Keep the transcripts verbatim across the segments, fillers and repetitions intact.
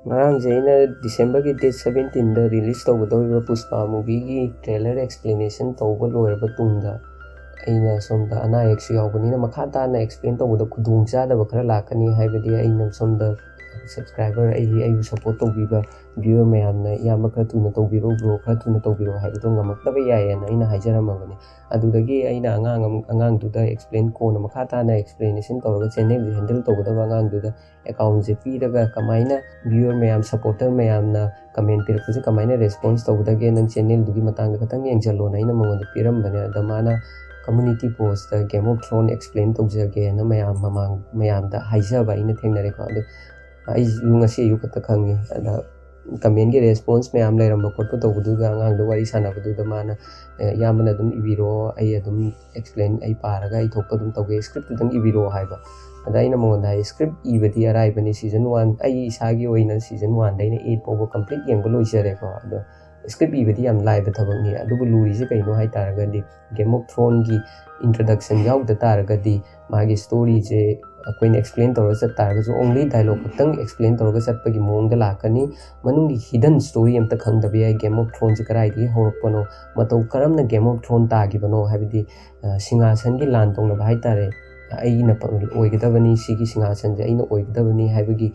ꯉꯔꯥꯡꯁꯦ ꯑꯩꯅ ꯗꯤꯁꯦꯝꯕꯔꯒꯤ ꯗꯦꯠ ꯁꯕꯦꯟꯇꯤꯟꯗ ꯔꯤꯂꯤꯁ ꯇꯧꯒꯗꯧꯔꯤꯕ ꯄꯨꯁꯄꯥ ꯃꯨꯚꯤꯒꯤ ꯇ꯭ꯔꯦꯂꯔ ꯑꯦꯛꯁꯄ꯭ꯂꯦꯅꯦꯁꯟ ꯇꯧꯕ ꯂꯣꯏꯔꯕ ꯇꯨꯡꯗ, ꯑꯩꯅ ꯁꯣꯝꯗ ꯑꯅꯥ ꯑꯌꯦꯛꯁꯨ ꯌꯥꯎꯕꯅꯤꯅ ꯃꯈꯥ ꯇꯥꯅ ꯑꯦꯛꯁꯄ꯭ꯂꯦꯟ ꯇꯧꯕꯗ ꯈꯨꯗꯣꯡ ꯆꯥꯗꯕ ꯈꯔ ꯂꯥꯛꯀꯅꯤ꯫ ꯍꯥꯏꯕꯗꯤ ꯑꯩꯅ ꯁꯣꯝꯗ ꯁꯕꯁꯀ꯭ꯔꯥꯏꯕꯔ, ꯑꯩꯒꯤ, ꯑꯩꯕꯨ ꯁꯞꯄꯣꯔꯠ ꯇꯧꯕꯤꯕ ꯚ꯭ꯌꯨꯋꯔ ꯃꯌꯥꯝꯅ "ꯏꯌꯥꯝꯕ, ꯈꯔ ꯊꯨꯅ ꯇꯧꯕꯤꯔꯣ, ꯕ꯭ꯔꯣ, ꯈꯔ ꯊꯨꯅ ꯇꯧꯕꯤꯔꯣ" ꯍꯥꯏꯕꯗꯣ ꯉꯝꯃꯛꯇꯕ ꯌꯥꯏꯌꯦꯅ ꯑꯩꯅ ꯍꯥꯏꯖꯔꯝꯃꯕꯅꯤ꯫ ꯑꯗꯨꯗꯒꯤ ꯑꯩꯅ ꯑꯉꯥꯡ ꯑꯃ, ꯑꯉꯥꯡꯗꯨꯗ ꯑꯦꯛꯁꯄ꯭ꯂꯦꯟ, ꯀꯣꯟꯅ ꯃꯈꯥ ꯇꯥꯅ ꯑꯦꯛꯁꯄ꯭ꯂꯦꯅꯦꯁꯟ ꯇꯧꯔꯒ ꯆꯦꯅꯦꯜꯁꯦ ꯍꯦꯟꯗꯜ ꯇꯧꯒꯗꯕ ꯑꯉꯥꯡꯗꯨꯗ ꯑꯦꯀꯥꯎꯟꯁꯦ ꯄꯤꯔꯒ ꯀꯃꯥꯏꯅ ꯚ꯭ꯌꯨꯋꯔ ꯃꯌꯥꯝ, ꯁꯞꯄꯣꯔꯇꯔ ꯃꯌꯥꯝꯅ ꯀꯃꯦꯟ ꯄꯤꯔꯛꯄꯁꯦ ꯀꯃꯥꯏꯅ ꯔꯦꯁꯄꯣꯟꯁ ꯇꯧꯒꯗꯒꯦ, ꯅꯪ ꯆꯦꯅꯦꯜꯗꯨꯒꯤ ꯃꯇꯥꯡꯗ ꯈꯤꯇꯪ ꯌꯦꯡꯁꯤꯜꯂꯣꯅ ꯑꯩꯅ ꯃꯉꯣꯟꯗ ꯄꯤꯔꯝꯕꯅꯦ꯫ ꯑꯗ ꯃꯥꯅ community post "Game of Thrones explain ꯇꯧꯖꯒꯦꯅ ꯃꯌꯥꯝ ꯃꯃꯥꯡ, ꯃꯌꯥꯝꯗ ꯍꯥꯏꯖꯕ ꯑꯩꯅ ꯊꯦꯡꯅꯔꯦꯀꯣ꯫ ꯑꯗꯣ ꯑꯩꯁꯨ ꯉꯁꯤ ꯑꯌꯨꯛ ꯈꯛꯇ ꯈꯪꯉꯤ꯫ ꯑꯗ ꯀꯃꯦꯟꯒꯤ ꯔꯦꯁꯄꯣꯟꯁ ꯃꯌꯥꯝ ꯂꯩꯔꯝꯕ ꯈꯣꯠꯄ ꯇꯧꯕꯗꯨꯗ, ꯑꯉꯥꯡꯗ ꯋꯥꯔꯤ ꯁꯥꯟꯅꯕꯗꯨꯗ ꯃꯥꯅ, "ꯑꯦ, ꯏꯌꯥꯝꯕꯅ ꯑꯗꯨꯝ ꯏꯕꯤꯔꯣ, ꯑꯩ ꯑꯗꯨꯝ ꯑꯦꯛꯁꯄ꯭ꯂꯦꯟ ꯑꯩ ꯄꯥꯔꯒ ꯑꯩ ꯊꯣꯛꯄ ꯑꯗꯨꯝ ꯇꯧꯒꯦ, ꯁ꯭ꯀ꯭ꯔꯤꯞꯇꯨꯗꯪ ꯏꯕꯤꯔꯛꯑꯣ" ꯍꯥꯏꯕ꯫ ꯑꯗ ꯑꯩꯅ ꯃꯉꯣꯟꯗ ꯍꯥꯏ, "ꯁ꯭ꯀ꯭ꯔꯤꯞ ꯏꯕꯗꯤ ꯑꯔꯥꯏꯕꯅꯤ, ꯁꯤꯖꯟ ꯋꯥꯟ, ꯑꯩ ꯏꯁꯥꯒꯤ ꯑꯣꯏꯅ ꯁꯤꯖꯟ ꯋꯥꯟꯗꯩꯅ ꯑꯩꯠ ꯐꯥꯎꯕ ꯀꯝꯄ꯭ꯂꯤꯠ ꯌꯦꯡꯕ ꯂꯣꯏꯖꯔꯦꯀꯣ꯫ ꯑꯗꯣ ꯁ꯭ꯀ꯭ꯔꯤꯞ ꯏꯕꯗꯤ ꯌꯥꯝ ꯂꯥꯏꯕ ꯊꯕꯛꯅꯤ꯫ ꯑꯗꯨꯕꯨ ꯂꯨꯔꯤꯁꯦ ꯀꯩꯅꯣ ꯍꯥꯏ ꯇꯥꯔꯒꯗꯤ, Game of Thronesꯀꯤ ꯏꯟꯇ꯭ꯔꯗꯛꯁꯟ ꯌꯥꯎꯗ ꯇꯥꯔꯒꯗꯤ, ꯃꯥꯒꯤ ꯁ꯭ꯇꯣꯔꯤꯁꯦ ꯑꯩꯈꯣꯏꯅ ꯑꯦꯛꯁꯄ꯭ꯂꯦꯟ ꯇꯧꯔꯒ ꯆꯠ ꯇꯥꯔꯒꯁꯨ, ꯑꯣꯡꯂꯤ ꯗꯥꯏꯂꯣꯛ ꯈꯛꯇꯪ ꯑꯦꯛꯁꯄ꯭ꯂꯦꯟ ꯇꯧꯔꯒ ꯆꯠꯄꯒꯤ ꯃꯑꯣꯡꯗ ꯂꯥꯛꯀꯅꯤ꯫ ꯃꯅꯨꯡꯒꯤ ꯍꯤꯗꯟ ꯁ꯭ꯇꯣꯔꯤ ꯑꯝꯇ ꯈꯪꯗꯕ ꯌꯥꯏ꯫ Game of Thronesꯁꯦ ꯀꯗꯥꯏꯗꯒꯤ ꯍꯧꯔꯛꯄꯅꯣ, ꯃꯇꯧ ꯀꯔꯝꯅ Game of Thrones ꯇꯥꯈꯤꯕꯅꯣ, ꯍꯥꯏꯕꯗꯤ, ꯑ, ꯁꯤꯡꯍꯥꯁꯟꯒꯤ ꯂꯥꯟ ꯇꯧꯅꯕ ꯍꯥꯏ ꯇꯥꯔꯦ, ꯑꯩꯅ ꯄ-, ꯑꯣꯏꯒꯗꯕꯅꯤ, ꯁꯤꯒꯤ ꯁꯤꯡꯍꯥꯁꯟꯁꯦ ꯑꯩꯅ ꯑꯣꯏꯒꯗꯕꯅꯤ ꯍꯥꯏꯕꯒꯤ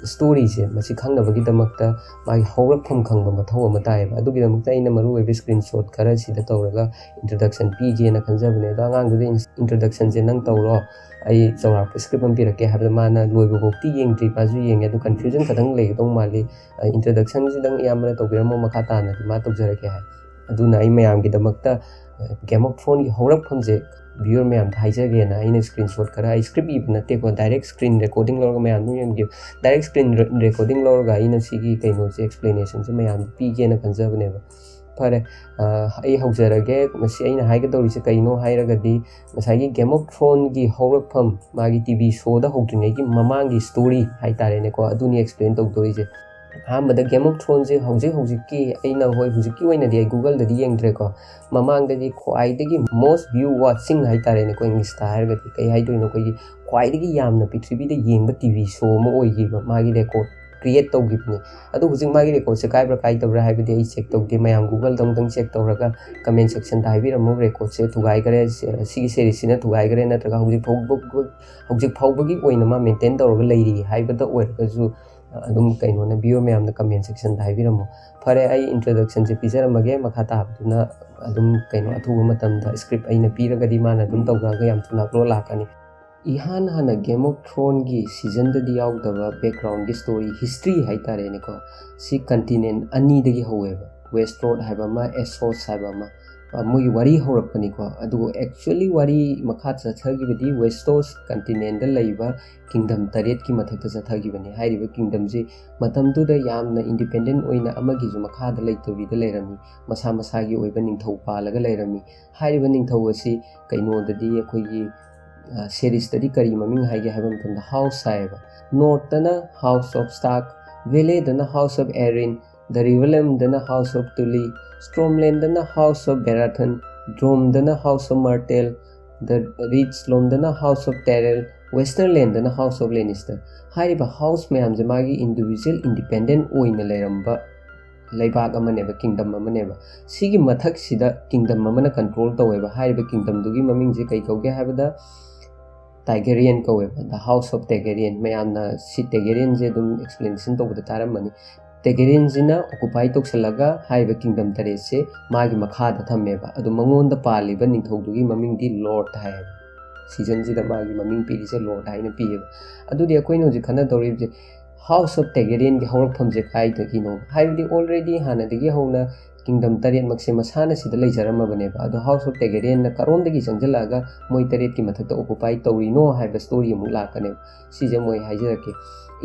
ꯁ꯭ꯇꯣꯔꯤꯁꯦ ꯃꯁꯤ ꯈꯪꯅꯕꯒꯤꯗꯃꯛꯇ ꯃꯥꯒꯤ ꯍꯧꯔꯛꯐꯝ ꯈꯪꯕ ꯃꯊꯧ ꯑꯃ ꯇꯥꯏꯌꯦꯕ꯫ ꯑꯗꯨꯒꯤꯗꯃꯛꯇ ꯑꯩꯅ ꯃꯔꯨꯑꯣꯏꯕ ꯁ꯭ꯀ꯭ꯔꯤꯟ ꯁꯣꯠ ꯈꯔ ꯁꯤꯗ ꯇꯧꯔꯒ ꯏꯟꯇ꯭ꯔꯗꯛꯁꯟ ꯄꯤꯒꯦꯅ ꯈꯟꯖꯕꯅꯦ꯫ ꯑꯗꯣ ꯑꯉꯥꯡꯗꯨꯗ ꯏꯟ-, ꯏꯟꯇ꯭ꯔꯗꯛꯁꯟꯁꯦ ꯅꯪ ꯇꯧꯔꯣ, ꯑꯩ ꯆꯥꯎꯔꯥꯛꯄ ꯁ꯭ꯀ꯭ꯔꯤꯞ ꯑꯃ ꯄꯤꯔꯛꯀꯦ ꯍꯥꯏꯕꯗ ꯃꯥꯅ ꯂꯣꯏꯕꯐꯥꯎꯗꯤ ꯌꯦꯡꯗ꯭ꯔꯤ, ꯃꯥꯁꯨ ꯌꯦꯡꯉꯦ, ꯑꯗꯨ ꯀꯟꯐ꯭ꯌꯨꯖꯟ ꯈꯤꯇꯪ ꯂꯩꯒꯗꯧ ꯃꯥꯜꯂꯤ, ꯑ, ꯏꯟꯇ꯭ꯔꯗꯛꯁꯟꯁꯤꯗꯪ ꯏꯌꯥꯝꯕꯅ ꯇꯧꯕꯤꯔꯝꯃꯣ, ꯃꯈꯥ ꯇꯥꯅꯗꯤ ꯃꯥ ꯇꯧꯖꯔꯛꯀꯦ ꯍꯥꯏ꯫ ꯑꯗꯨꯅ ꯑꯩ ꯃꯌꯥꯝꯒꯤꯗꯃꯛꯇ, ꯑ, Game of Thronesꯀꯤ ꯍꯧꯔꯛꯐꯝꯁꯦ ꯚ꯭ꯌꯨꯋꯔ ꯃꯌꯥꯝꯗ ꯍꯥꯏꯖꯒꯦꯅ ꯑꯩꯅ ꯁ꯭ꯀ꯭ꯔꯤꯟ ꯁꯣꯠ ꯈꯔ, ꯑꯩ ꯁ꯭ꯀ꯭ꯔꯤꯞ ꯏꯕ ꯅꯠꯇꯦꯀꯣ, ꯗꯥꯏꯔꯦꯛ ꯁ꯭ꯀ꯭ꯔꯤꯟ ꯔꯦꯀꯣꯔꯗꯤꯡ ꯂꯧꯔꯒ ꯃꯌꯥꯝ ꯑꯗꯨꯝ ꯌꯦꯡꯕꯤꯌꯨ꯫ ꯗꯥꯏꯔꯦꯛ ꯁ꯭ꯀ꯭ꯔꯤꯟ ꯔꯦ-, ꯔꯦꯀꯣꯔꯗꯤꯡ ꯂꯧꯔꯒ ꯑꯩꯅ ꯁꯤꯒꯤ ꯀꯩꯅꯣꯁꯦ, ꯑꯦꯛꯁꯄ꯭ꯂꯦꯅꯦꯁꯟꯁꯦ ꯃꯌꯥꯝꯗ ꯄꯤꯒꯦꯅ ꯈꯟꯖꯕꯅꯦꯕ꯫ ꯐꯔꯦ, ꯑ, ꯑꯩ ꯍꯧꯖꯔꯒꯦ꯫ ꯃꯁꯤ ꯑꯩꯅ ꯍꯥꯏꯒꯗꯧꯔꯤꯁꯦ ꯀꯩꯅꯣ ꯍꯥꯏꯔꯒꯗꯤ, ꯉꯁꯥꯏꯒꯤ Game of Thronesꯀꯤ ꯍꯧꯔꯛꯐꯝ, ꯃꯥꯒꯤ ꯇꯤ ꯚꯤ ꯁꯣꯗ ꯍꯧꯗ꯭ꯔꯤꯉꯩꯒꯤ ꯃꯃꯥꯡꯒꯤ ꯁ꯭ꯇꯣꯔꯤ ꯍꯥꯏ ꯇꯥꯔꯦꯅꯦꯀꯣ, ꯑꯗꯨꯅꯤ ꯑꯦꯛꯁꯄ꯭ꯂꯦꯟ ꯇꯧꯗꯣꯔꯤꯁꯦ꯫ ꯑꯍꯥꯟꯕꯗ Game of Thronesꯁꯦ ꯍꯧꯖꯤꯛ ꯍꯧꯖꯤꯛꯀꯤ ꯑꯩꯅ, ꯍꯣꯏ, ꯍꯧꯖꯤꯛꯀꯤ ꯑꯣꯏꯅꯗꯤ ꯑꯩ Googleꯗꯗꯤ ꯌꯦꯡꯗ꯭ꯔꯦꯀꯣ, ꯃꯃꯥꯡꯗꯗꯤ ꯈ꯭ꯋꯥꯏꯗꯒꯤ most view watching ꯍꯥꯏ ꯇꯥꯔꯦꯅꯦꯀꯣ, ꯏꯪꯂꯤꯁꯇ ꯍꯥꯏꯔꯒꯗꯤ ꯀꯩ ꯍꯥꯏꯗꯣꯏꯅꯣ, ꯑꯩꯈꯣꯏꯒꯤ ꯈ꯭ꯋꯥꯏꯗꯒꯤ ꯌꯥꯝꯅ ꯄ꯭ꯔꯤꯊꯤꯕꯤꯗ ꯌꯦꯡꯕ ꯇꯤ ꯚꯤ ꯁꯣ ꯑꯃ ꯑꯣꯏꯈꯤꯕ, ꯃꯥꯒꯤ ꯔꯦꯀꯣꯔꯠ ꯀ꯭ꯔꯤꯌꯦꯠ ꯇꯧꯈꯤꯕꯅꯤ꯫ ꯑꯗꯨ ꯍꯧꯖꯤꯛ ꯃꯥꯒꯤ ꯔꯦꯀꯣꯔꯠꯁꯦ ꯀꯥꯏꯕ꯭ꯔꯥ ꯀꯥꯏꯗꯕ꯭ꯔꯥ ꯍꯥꯏꯕꯗꯤ ꯑꯩ ꯆꯦꯛ ꯇꯧꯗꯦ꯫ ꯃꯌꯥꯝ ꯒꯨꯒꯜꯗ ꯑꯃꯨꯛꯇꯪ ꯆꯦꯛ ꯇꯧꯔꯒ ꯀꯃꯦꯟ ꯁꯦꯛꯁꯟꯗ ꯍꯥꯏꯕꯤꯔꯝꯃꯨ, ꯔꯦꯀꯣꯔꯠꯁꯦ ꯊꯨꯒꯥꯏꯈꯔꯦ, ꯁꯤꯒꯤ ꯁꯦꯔꯤꯁꯁꯤꯅ ꯊꯨꯒꯥꯏꯈꯔꯦ ꯅꯠꯇ꯭ꯔꯒ ꯍꯧꯖꯤꯛ ꯐꯥꯎꯕ, ꯍꯧꯖꯤꯛ ꯐꯥꯎꯕꯒꯤ ꯑꯣꯏꯅ ꯃꯥ ꯃꯦꯟꯇꯦꯟ ꯇꯧꯔꯒ ꯂꯩꯔꯤ ꯍꯥꯏꯕꯗ ꯑꯣꯏꯔꯒꯁꯨ ꯑꯗꯨꯝ ꯀꯩꯅꯣꯅ ꯚꯤꯌꯨ ꯃꯌꯥꯝꯅ ꯀꯃꯦꯟ ꯁꯦꯛꯁꯟꯗ ꯍꯥꯏꯕꯤꯔꯝꯃꯨ꯫ ꯐꯔꯦ, ꯑꯩ ꯏꯟꯇ꯭ꯔꯣꯗꯛꯁꯟꯁꯦ ꯄꯤꯖꯔꯝꯃꯒꯦ꯫ ꯃꯈꯥ ꯇꯥꯕꯗꯨꯅ ꯑꯗꯨꯝ ꯀꯩꯅꯣ ꯑꯊꯨꯕ ꯃꯇꯝꯗ ꯁ꯭ꯀ꯭ꯔꯤꯞ ꯑꯩꯅ ꯄꯤꯔꯒꯗꯤ ꯃꯥꯅ ꯑꯗꯨꯝ ꯇꯧꯔꯛꯑꯒ ꯌꯥꯝ ꯊꯨꯅ ꯑꯞꯂꯣꯗ ꯂꯥꯛꯀꯅꯤ꯫ ꯏꯍꯥꯟ ꯍꯥꯟꯅ ꯒꯦꯝ ꯑꯣꯐ ꯊ꯭ꯔꯣꯟꯒꯤ ꯁꯤꯖꯟꯗꯗꯤ ꯌꯥꯎꯗꯕ ꯕꯦꯛꯒ꯭ꯔꯥꯎꯟꯒꯤ ꯁ꯭ꯇꯣꯔꯤ, ꯍꯤꯁꯇ꯭ꯔꯤ ꯍꯥꯏꯇꯥꯔꯦꯅꯦꯀꯣ, ꯁꯤ ꯀꯟꯇꯤꯅꯦꯟ ꯑꯅꯤꯗꯒꯤ ꯍꯧꯋꯦꯕ꯫ ꯋꯦꯁ꯭ꯠꯔꯣꯗ ꯍꯥꯏꯕ ꯑꯃ, ꯑꯦꯁꯣꯁ ꯍꯥꯏꯕ ꯑꯃ, ꯑ, ꯃꯣꯏꯒꯤ ꯋꯥꯔꯤ ꯍꯧꯔꯛꯄꯅꯤꯀꯣ꯫ ꯑꯗꯨꯕꯨ ꯑꯦꯛꯆꯨꯋꯦꯂꯤ ꯋꯥꯔꯤ ꯃꯈꯥ ꯆꯠꯊꯈꯤꯕꯗꯤ ꯋꯦꯁ꯭ꯇꯣꯁ ꯀꯟꯇꯤꯅꯦꯟꯗ ꯂꯩꯕ ꯀꯤꯡꯗꯝ ꯇꯔꯦꯠꯀꯤ ꯃꯊꯛꯇ ꯆꯠꯊꯈꯤꯕꯅꯤ꯫ ꯍꯥꯏꯔꯤꯕ ꯀꯤꯡꯗꯝꯁꯤ ꯃꯇꯝꯗꯨꯗ ꯌꯥꯝꯅ ꯏꯟꯗꯤꯄꯦꯟꯗꯦꯟ ꯑꯣꯏꯅ ꯑꯃꯒꯤꯁꯨ ꯃꯈꯥꯗ ꯂꯩꯇꯕꯤꯗ ꯂꯩꯔꯝꯃꯤ, ꯃꯁꯥ ꯃꯁꯥꯒꯤ ꯑꯣꯏꯕ ꯅꯤꯡꯊꯧ ꯄꯥꯜꯂꯒ ꯂꯩꯔꯝꯃꯤ꯫ ꯍꯥꯏꯔꯤꯕ ꯅꯤꯡꯊꯧ ꯑꯁꯤ ꯀꯩꯅꯣꯗꯗꯤ ꯑꯩꯈꯣꯏꯒꯤ, ꯑ, ꯁꯦꯔꯤꯁꯇꯗꯤ ꯀꯔꯤ ꯃꯃꯤꯡ ꯍꯥꯏꯒꯦ ꯍꯥꯏꯕ ꯃꯇꯝꯗ ꯍꯥꯎꯁ ꯍꯥꯏꯌꯦꯕ꯫ ꯅꯣꯔꯠꯇꯅ ꯍꯥꯎꯁ ꯑꯣꯐ ꯁ꯭ꯇꯥꯔꯛ, ꯚꯦꯂꯦꯗꯅ ꯍꯥꯎꯁ ꯑꯣꯐ ꯑꯦꯔꯤꯟ, ꯗ ꯔꯤꯚꯂꯝꯗꯅ ꯍꯥꯎꯁ ꯑꯣꯐ ꯇꯨꯂꯤ, ꯁ꯭ꯇ꯭ꯔꯣꯝꯂꯦꯟꯗꯅ ꯍꯥꯎꯁ ꯑꯣꯐ ꯕꯦꯔꯥꯊꯟ, ꯗ꯭ꯔꯣꯝꯗꯅ House of Martell, the Reach ꯂꯣꯝꯗꯅ ꯍꯥꯎꯁ ꯑꯣꯐ ꯇꯦꯔꯦꯜ, ꯋꯦꯁꯇꯔꯂꯦꯟꯗꯅ ꯍꯥꯎꯁ ꯑꯣꯐ ꯂꯦꯅꯤꯁꯇꯔ꯫ ꯍꯥꯏꯔꯤꯕ ꯍꯥꯎꯁ ꯃꯌꯥꯝꯁꯦ ꯃꯥꯒꯤ ꯏꯟꯗꯤꯚꯤꯖꯨꯋꯦꯜ ꯏꯟꯗꯤꯄꯦꯟꯗꯦꯟ ꯑꯣꯏꯅ ꯂꯩꯔꯝꯕ ꯂꯩꯕꯥꯛ ꯑꯃꯅꯦꯕ, ꯀꯤꯡꯗꯝ ꯑꯃꯅꯦꯕ꯫ ꯁꯤꯒꯤ ꯃꯊꯛꯁꯤꯗ ꯀꯤꯡꯗꯝ ꯑꯃꯅ ꯀꯟꯇ꯭ꯔꯣꯜ ꯇꯧꯋꯦꯕ꯫ ꯍꯥꯏꯔꯤꯕ ꯀꯤꯡꯗꯝꯗꯨꯒꯤ ꯃꯃꯤꯡꯁꯦ ꯀꯩ ꯀꯧꯒꯦ ꯍꯥꯏꯕꯗ ꯇꯥꯏꯒꯦꯔꯤꯌꯟ ꯀꯧꯋꯦꯕ, ꯗ ꯍꯥꯎꯁ ꯑꯣꯐ ꯇꯥꯏꯒꯦꯔꯤꯌꯟ꯫ ꯃꯌꯥꯝꯅ ꯁꯤ ꯇꯥꯏꯒꯦꯔꯤꯌꯟꯁꯦ ꯑꯗꯨꯝ ꯑꯦꯛꯁꯄ꯭ꯂꯦꯅꯦꯁꯟ ꯇꯧꯕꯗ ꯇꯥꯔꯝꯃꯅꯤ꯫ ꯇꯥꯏꯒꯦꯔꯤꯌꯟꯁꯤꯅ ꯑꯣꯀꯨꯄꯥꯏ ꯇꯧꯁꯜꯂꯒ ꯍꯥꯏꯔꯤꯕ ꯀꯤꯡꯗꯝ ꯇꯔꯦꯠꯁꯦ ꯃꯥꯒꯤ ꯃꯈꯥꯗ ꯊꯝꯃꯦꯕ꯫ ꯑꯗꯣ ꯃꯉꯣꯟꯗ ꯄꯥꯜꯂꯤꯕ ꯅꯤꯡꯊꯧꯗꯨꯒꯤ ꯃꯃꯤꯡꯗꯤ ꯂꯣꯔꯗ ꯍꯥꯏꯌꯦꯕ꯫ ꯁꯤꯖꯟꯁꯤꯗ ꯃꯥꯒꯤ ꯃꯃꯤꯡ ꯄꯤꯔꯤꯁꯦ ꯂꯣꯔꯗ ꯍꯥꯏꯅ ꯄꯤꯌꯦꯕ꯫ ꯑꯗꯨꯗꯤ ꯑꯩꯈꯣꯏꯅ ꯍꯧꯖꯤꯛ ꯈꯟꯅꯗꯧꯔꯤꯕꯁꯦ ꯍꯥꯎꯁ ꯑꯣꯐ ꯇꯥꯏꯒꯦꯔꯤꯌꯟꯒꯤ ꯍꯧꯔꯛꯐꯝꯁꯦ ꯀꯥꯏꯗꯒꯤꯅꯣ? ꯍꯥꯏꯕꯗꯤ ꯑꯣꯜꯔꯦꯗꯤ ꯍꯥꯟꯅꯗꯒꯤ ꯍꯧꯅ ꯀꯤꯡꯗꯝ ꯇꯔꯦꯠꯃꯛꯁꯦ ꯃꯁꯥꯅ ꯁꯤꯗ ꯂꯩꯖꯔꯝꯃꯕꯅꯦꯕ꯫ ꯑꯗꯣ ꯍꯥꯎꯁ ꯑꯣꯐ ꯇꯥꯏꯒꯦꯔꯤꯌꯟꯅ ꯀꯔꯣꯝꯗꯒꯤ ꯆꯪꯁꯤꯜꯂꯛꯑꯒ ꯃꯣꯏ ꯇꯔꯦꯠꯀꯤ ꯃꯊꯛꯇ ꯑꯣꯀꯨꯄꯥꯏ ꯇꯧꯔꯤꯅꯣ ꯍꯥꯏꯕ ꯁ꯭ꯇꯣꯔꯤ ꯑꯃꯨꯛ ꯂꯥꯛꯀꯅꯦꯕ꯫ ꯁꯤꯁꯦ ꯃꯣꯏ ꯍꯥꯏꯖꯔꯛꯀꯦ꯫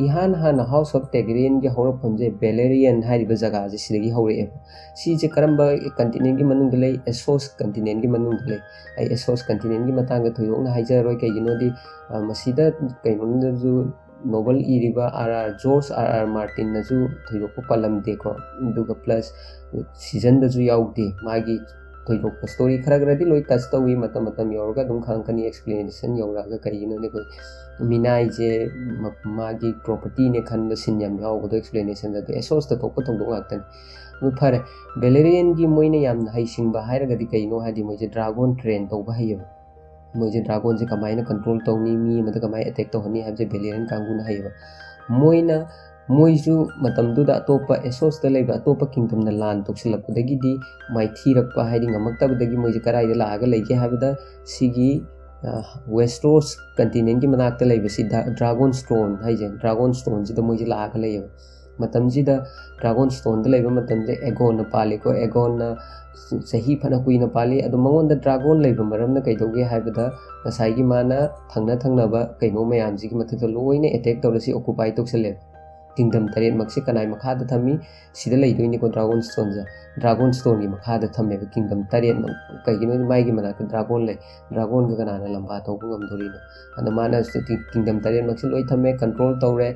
ꯏꯍꯥꯟ ꯍꯥꯟꯅ ꯍꯥꯎꯁ ꯑꯣꯐ ꯇꯥꯏꯒꯦꯔꯤꯌꯟꯒꯤ ꯍꯧꯔꯛꯐꯝꯁꯦ ꯕꯦꯂꯦꯔꯤꯌꯟ ꯍꯥꯏꯔꯤꯕ ꯖꯒꯥꯁꯦ ꯁꯤꯗꯒꯤ ꯍꯧꯔꯛꯑꯦꯕ꯫ ꯁꯤꯁꯦ ꯀꯔꯝꯕ ꯀꯟꯇꯤꯅꯦꯟꯒꯤ ꯃꯅꯨꯡꯗ ꯂꯩ? ꯑꯦꯁꯣꯁ ꯀꯟꯇꯤꯅꯦꯟꯒꯤ ꯃꯅꯨꯡꯗ ꯂꯩ꯫ ꯑꯩ ꯑꯦꯁꯣꯁ ꯀꯟꯇꯤꯅꯦꯟꯒꯤ ꯃꯇꯥꯡꯗ ꯊꯣꯏꯗꯣꯛꯅ ꯍꯥꯏꯖꯔꯔꯣꯏ, ꯀꯩꯒꯤꯅꯣꯗꯤ, ꯑ, ꯃꯁꯤꯗ ꯀꯩꯅꯣꯝꯗꯁꯨ ꯅꯣꯕꯦꯜ ꯏꯔꯤꯕ R R, George R R ꯃꯥꯔꯇꯤꯟꯅꯁꯨ ꯊꯣꯏꯗꯣꯛꯄ ꯄꯜꯂꯝꯗꯦꯀꯣ꯫ ꯑꯗꯨꯒ ꯄ꯭ꯂꯁ ꯁꯤꯖꯟꯗꯁꯨ ꯌꯥꯎꯗꯦ꯫ ꯃꯥꯒꯤ ꯊꯣꯏꯗꯣꯛꯄ ꯁ꯭ꯇꯣꯔꯤ ꯈꯔ ꯈꯔꯗꯤ ꯂꯣꯏ ꯇꯆ ꯇꯧꯏ, ꯃꯇꯝ ꯃꯇꯝ ꯌꯧꯔꯒ ꯑꯗꯨꯝ ꯈꯪꯉꯛꯀꯅꯤ꯫ ꯑꯦꯛꯁꯄ꯭ꯂꯦꯅꯦꯁꯟ ꯌꯧꯔꯛꯑꯒ ꯀꯩꯒꯤꯅꯣꯗꯤ ꯑꯩꯈꯣꯏ ꯃꯤꯅꯥꯏꯁꯦ ꯃꯥꯒꯤ ꯄ꯭ꯔꯣꯄꯔꯇꯤꯅꯦ ꯈꯟꯕ ꯁꯤꯟ ꯌꯥꯝ ꯌꯥꯎꯕꯗꯣ ꯑꯦꯛꯁꯄ꯭ꯂꯦꯅꯦꯁꯟꯗ꯫ ꯑꯗꯨ ꯑꯦꯁꯣꯁꯇ ꯊꯣꯛꯄ ꯊꯧꯗꯣꯛ ꯉꯥꯛꯇꯅꯤ꯫ ꯑꯗꯨ ꯐꯔꯦ, ꯕꯦꯂꯦꯔꯤꯌꯟꯒꯤ ꯃꯣꯏꯅ ꯌꯥꯝꯅ ꯍꯩꯁꯤꯡꯕ ꯍꯥꯏꯔꯒꯗꯤ ꯀꯩꯅꯣ ꯍꯥꯏꯗꯤ ꯃꯣꯏꯁꯦ ꯗ꯭ꯔꯥꯒꯣꯟ ꯇ꯭ꯔꯦꯟ ꯇꯧꯕ ꯍꯩꯌꯦꯕ꯫ ꯃꯣꯏꯁꯦ ꯗ꯭ꯔꯥꯒꯣꯟꯁꯦ ꯀꯃꯥꯏꯅ ꯀꯟꯇ꯭ꯔꯣꯜ ꯇꯧꯅꯤ, ꯃꯤ ꯑꯃꯗ ꯀꯃꯥꯏꯅ ꯑꯦꯇꯦꯛ ꯇꯧꯍꯟꯅꯤ ꯍꯥꯏꯕꯁꯦ ꯕꯦꯂꯦꯔꯤꯌꯟ ꯀꯥꯡꯕꯨꯅ ꯍꯩꯌꯦꯕ꯫ ꯃꯣꯏꯅ ꯃꯣꯏꯁꯨ ꯃꯇꯝꯗꯨꯗ ꯑꯇꯣꯞꯄ ꯑꯦꯁꯣꯁꯇ ꯂꯩꯕ ꯑꯇꯣꯞꯄ ꯀꯤꯡꯗꯝꯅ ꯂꯥꯟ ꯇꯧꯁꯤꯜꯂꯛꯄꯗꯒꯤꯗꯤ ꯃꯥꯏꯊꯤꯔꯛꯄ ꯍꯥꯏꯗꯤ ꯉꯝꯃꯛꯇꯕꯗꯒꯤ ꯃꯣꯏꯁꯦ ꯀꯗꯥꯏꯗ ꯂꯥꯛꯑꯒ ꯂꯩꯒꯦ ꯍꯥꯏꯕꯗ ꯁꯤꯒꯤ ꯋꯦꯁꯇ꯭ꯔꯣꯁ ꯀꯟꯇꯤꯅꯦꯟꯒꯤ ꯃꯅꯥꯛꯇ ꯂꯩꯕꯁꯤ ꯗ꯭ꯔꯥꯒꯣꯟ ꯁ꯭ꯇꯣꯟ ꯍꯥꯏꯁꯦ, ꯗ꯭ꯔꯥꯒꯣꯟ ꯁ꯭ꯇꯣꯟꯁꯤꯗ ꯃꯣꯏꯁꯦ ꯂꯥꯛꯑꯒ ꯂꯩꯌꯦꯕ꯫ ꯃꯇꯝꯁꯤꯗ ꯗ꯭ꯔꯥꯒꯣꯟ ꯁ꯭ꯇꯣꯟꯗ ꯂꯩꯕ ꯃꯇꯝꯗ ꯑꯦꯒꯣꯟꯅ ꯄꯥꯜꯂꯤꯀꯣ꯫ ꯑꯦꯒꯣꯟꯅ ꯆꯍꯤ ꯐꯅ ꯀꯨꯏꯅ ꯄꯥꯜꯂꯤ꯫ ꯑꯗꯣ ꯃꯉꯣꯟꯗ ꯗ꯭ꯔꯥꯒꯣꯟ ꯂꯩꯕ ꯃꯔꯝꯅ ꯀꯩꯗꯧꯒꯦ ꯍꯥꯏꯕꯗ ꯉꯁꯥꯏꯒꯤ ꯃꯥꯅ ꯊꯪꯅ ꯊꯪꯅꯕ ꯀꯩꯅꯣ ꯃꯌꯥꯝꯁꯤꯒꯤ ꯃꯊꯛꯇ ꯂꯣꯏꯅ ꯑꯦꯇꯦꯛ ꯇꯧꯔ ꯁꯤ ꯑꯣꯀꯨꯄꯥꯏ ꯇꯧꯁꯜꯂꯦꯕ꯫ ꯀꯤꯡꯗꯝ ꯇꯔꯦꯠꯃꯛꯁꯦ ꯀꯅꯥꯏ ꯃꯈꯥꯗ ꯊꯝꯃꯤ? ꯁꯤꯗ ꯂꯩꯗꯣꯏꯅꯤꯀꯣ, ꯗ꯭ꯔꯥꯒꯣꯟ ꯁ꯭ꯇꯣꯟꯁꯦ꯫ ꯗ꯭ꯔꯥꯒꯣꯟ ꯁ꯭ꯇꯣꯟꯒꯤ ꯃꯈꯥꯗ ꯊꯝꯃꯦꯕ ꯀꯤꯡꯗꯝ ꯇꯔꯦꯠꯃꯛ꯫ ꯀꯩꯒꯤꯅꯣꯗꯤ ꯃꯥꯒꯤ ꯃꯅꯥꯛꯇ ꯗ꯭ꯔꯥꯒꯣꯟ ꯂꯩ꯫ ꯗ꯭ꯔꯥꯒꯣꯟꯒ ꯀꯅꯥꯅ ꯂꯝꯕꯥ ꯇꯧꯕ ꯉꯝꯗꯣꯔꯤꯅꯣ? ꯑꯗ ꯃꯥꯅ ꯀꯤꯡꯗꯝ ꯇꯔꯦꯠꯃꯛꯁꯦ ꯂꯣꯏ ꯊꯝꯃꯦ, ꯀꯟꯇ꯭ꯔꯣꯜ ꯇꯧꯔꯦ꯫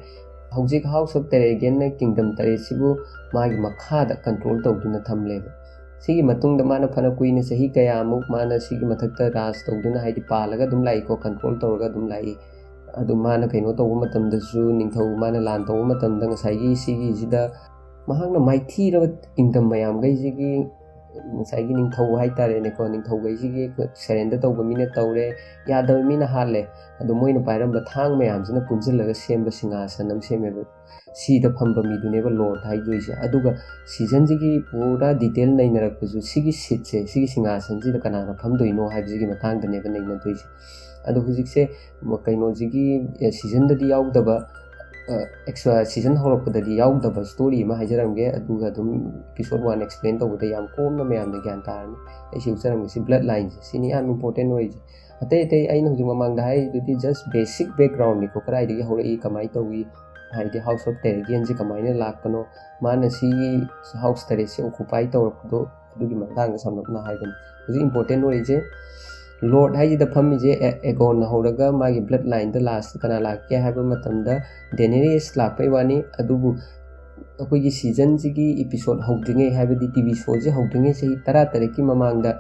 ꯍꯧꯖꯤꯛ ꯍꯥꯎꯁ ꯑꯣꯐ ꯇꯦꯔꯦꯒꯤꯌꯟꯅ ꯀꯤꯡꯗꯝ ꯇꯔꯦꯠꯁꯤꯕꯨ ꯃꯥꯒꯤ ꯃꯈꯥꯗ ꯀꯟꯇ꯭ꯔꯣꯜ ꯇꯧꯗꯨꯅ ꯊꯝꯂꯦꯕ꯫ ꯁꯤꯒꯤ ꯃꯇꯨꯡꯗ ꯃꯥꯅ ꯐꯅ ꯀꯨꯏꯅ ꯆꯍꯤ ꯀꯌꯥꯃꯨꯛ ꯃꯥꯅ ꯁꯤꯒꯤ ꯃꯊꯛꯇ ꯔꯥꯖ ꯇꯧꯗꯨꯅ, ꯍꯥꯏꯗꯤ ꯄꯥꯜꯂꯒ ꯑꯗꯨꯝ ꯂꯥꯛꯏꯀꯣ, ꯀꯟꯇ꯭ꯔꯣꯜ ꯇꯧꯔꯒ ꯑꯗꯨꯝ ꯂꯥꯛꯏ꯫ ꯑꯗꯨ ꯃꯥꯅ ꯀꯩꯅꯣ ꯇꯧꯕ ꯃꯇꯝꯗꯁꯨ, ꯅꯤꯡꯊꯧ ꯃꯥꯅ ꯂꯥꯟ ꯇꯧꯕ ꯃꯇꯝꯗ ꯉꯁꯥꯏꯒꯤ ꯁꯤꯒꯤꯁꯤꯗ ꯃꯍꯥꯛꯅ ꯃꯥꯏꯊꯤꯔꯕ ꯀꯤꯡꯗꯝ ꯃꯌꯥꯝꯈꯩꯁꯤꯒꯤ ꯉꯁꯥꯏꯒꯤ ꯅꯤꯡꯊꯧ ꯍꯥꯏꯇꯥꯔꯦꯅꯦꯀꯣ, ꯅꯤꯡꯊꯧꯈꯩꯁꯤꯒꯤ ꯁꯔꯦꯟꯗꯔ ꯇꯧꯕ ꯃꯤꯅ ꯇꯧꯔꯦ, ꯌꯥꯗꯕ ꯃꯤꯅ ꯍꯥꯠꯂꯦ꯫ ꯑꯗꯣ ꯃꯣꯏꯅ ꯄꯥꯏꯔꯝꯕ ꯊꯥꯡ ꯃꯌꯥꯝꯁꯤꯅ ꯄꯨꯟꯁꯤꯜꯂꯒ ꯁꯦꯝꯕ ꯁꯤꯡꯍꯥꯁꯟ ꯑꯃ ꯁꯦꯝꯃꯦꯕ꯫ ꯁꯤꯗ ꯐꯝꯕ ꯃꯤꯗꯨꯅꯦꯕ ꯂꯣꯔꯗ ꯍꯥꯏꯗꯣꯏꯁꯦ꯫ ꯑꯗꯨꯒ ꯁꯤꯖꯟꯁꯤꯒꯤ ꯄꯨꯔꯥ ꯗꯤꯇꯦꯜ ꯅꯩꯅꯔꯛꯄꯁꯨ ꯁꯤꯒꯤ ꯁꯤꯠꯁꯦ, ꯁꯤꯒꯤ ꯁꯤꯡꯍꯥꯁꯟꯁꯤꯗ ꯀꯅꯥꯅ ꯐꯝꯗꯣꯏꯅꯣ ꯍꯥꯏꯕꯁꯤꯒꯤ ꯃꯇꯥꯡꯗꯅꯦꯕ ꯅꯩꯅꯗꯣꯏꯁꯦ꯫ ꯑꯗꯣ ꯍꯧꯖꯤꯛꯁꯦ ꯀꯩꯅꯣꯁꯤꯒꯤ ꯁꯤꯖꯟꯗꯗꯤ ꯌꯥꯎꯗꯕ, ꯑꯦꯛꯁ-, ꯁꯤꯖꯟ ꯍꯧꯔꯛꯄꯗꯗꯤ ꯌꯥꯎꯗꯕ ꯁ꯭ꯇꯣꯔꯤ ꯑꯃ ꯍꯥꯏꯖꯔꯝꯒꯦ, ꯑꯗꯨꯒ ꯑꯗꯨꯝ ꯏꯄꯤꯁꯣꯗ ꯋꯥꯟ ꯑꯦꯛꯁꯄ꯭ꯂꯦꯟ ꯇꯧꯕꯗ ꯌꯥꯝ ꯀꯣꯝꯅ ꯃꯌꯥꯝꯅ ꯒ꯭ꯌꯥꯟ ꯇꯥꯔꯅꯤ꯫ ꯑꯩ ꯁꯤ ꯎꯠꯆꯔꯝꯒꯦ, ꯁꯤ ꯕ꯭ꯂꯠ ꯂꯥꯏꯟꯁꯦ, ꯁꯤꯅꯤ ꯌꯥꯝ ꯏꯝꯄꯣꯔꯇꯦꯟ ꯑꯣꯏꯔꯤꯁꯦ꯫ ꯑꯇꯩ ꯑꯇꯩ ꯑꯩꯅ ꯍꯧꯖꯤꯛ ꯃꯃꯥꯡꯗ ꯍꯥꯏꯔꯤꯗꯨꯗꯤ ꯖꯁ ꯕꯦꯁꯤꯛ ꯕꯦꯛꯒ꯭ꯔꯥꯎꯟꯅꯤꯀꯣ, ꯀꯗꯥꯏꯗꯒꯤ ꯍꯧꯔꯛꯏ, ꯀꯃꯥꯏꯅ ꯇꯧꯏ, ꯍꯥꯏꯗꯤ ꯍꯥꯎꯁ ꯑꯣꯐ ꯇꯦꯔꯦꯒꯤꯌꯟꯁꯦ ꯀꯃꯥꯏꯅ ꯂꯥꯛꯄꯅꯣ, ꯃꯥꯅ ꯁꯤꯒꯤ ꯍꯥꯎꯁ ꯇꯔꯦꯠꯁꯦ ꯑꯣꯀꯨꯄꯥꯏ ꯇꯧꯔꯛꯄꯗꯣ, ꯑꯗꯨꯒꯤ ꯃꯇꯥꯡꯗ ꯁꯝꯂꯞꯅ ꯍꯥꯏꯕꯅꯤ꯫ ꯍꯧꯖꯤꯛ ꯏꯝꯄꯣꯔꯇꯦꯟ ꯑꯣꯏꯔꯤꯁꯦ ꯂꯣꯔꯗ ꯍꯥꯏꯁꯤꯗ ꯐꯝꯃꯤꯁꯦ ꯑꯦ-, ꯑꯦꯒꯣꯟꯅ ꯍꯧꯔꯒ ꯃꯥꯒꯤ ꯕ꯭ꯂꯠ ꯂꯥꯏꯟꯗ ꯂꯥꯁꯇ ꯀꯅꯥ ꯂꯥꯛꯀꯦ ꯍꯥꯏꯕ ꯃꯇꯝꯗ ꯗꯦꯅꯦꯔꯤꯌꯁ ꯂꯥꯛꯄꯩ ꯋꯥꯅꯤ, ꯑꯗꯨꯕꯨ ꯑꯩꯈꯣꯏꯒꯤ ꯁꯤꯖꯟꯁꯤꯒꯤ ꯏꯄꯤꯁꯣꯠ ꯍꯧꯗ꯭ꯔꯤꯉꯩ, ꯍꯥꯏꯕꯗꯤ ꯇꯤ ꯚꯤ ꯁꯣꯁꯤ ꯍꯧꯗ꯭ꯔꯤꯉꯩ ꯆꯍꯤ ꯇꯔꯥ ꯇꯔꯦꯠꯀꯤ ꯃꯃꯥꯡꯗ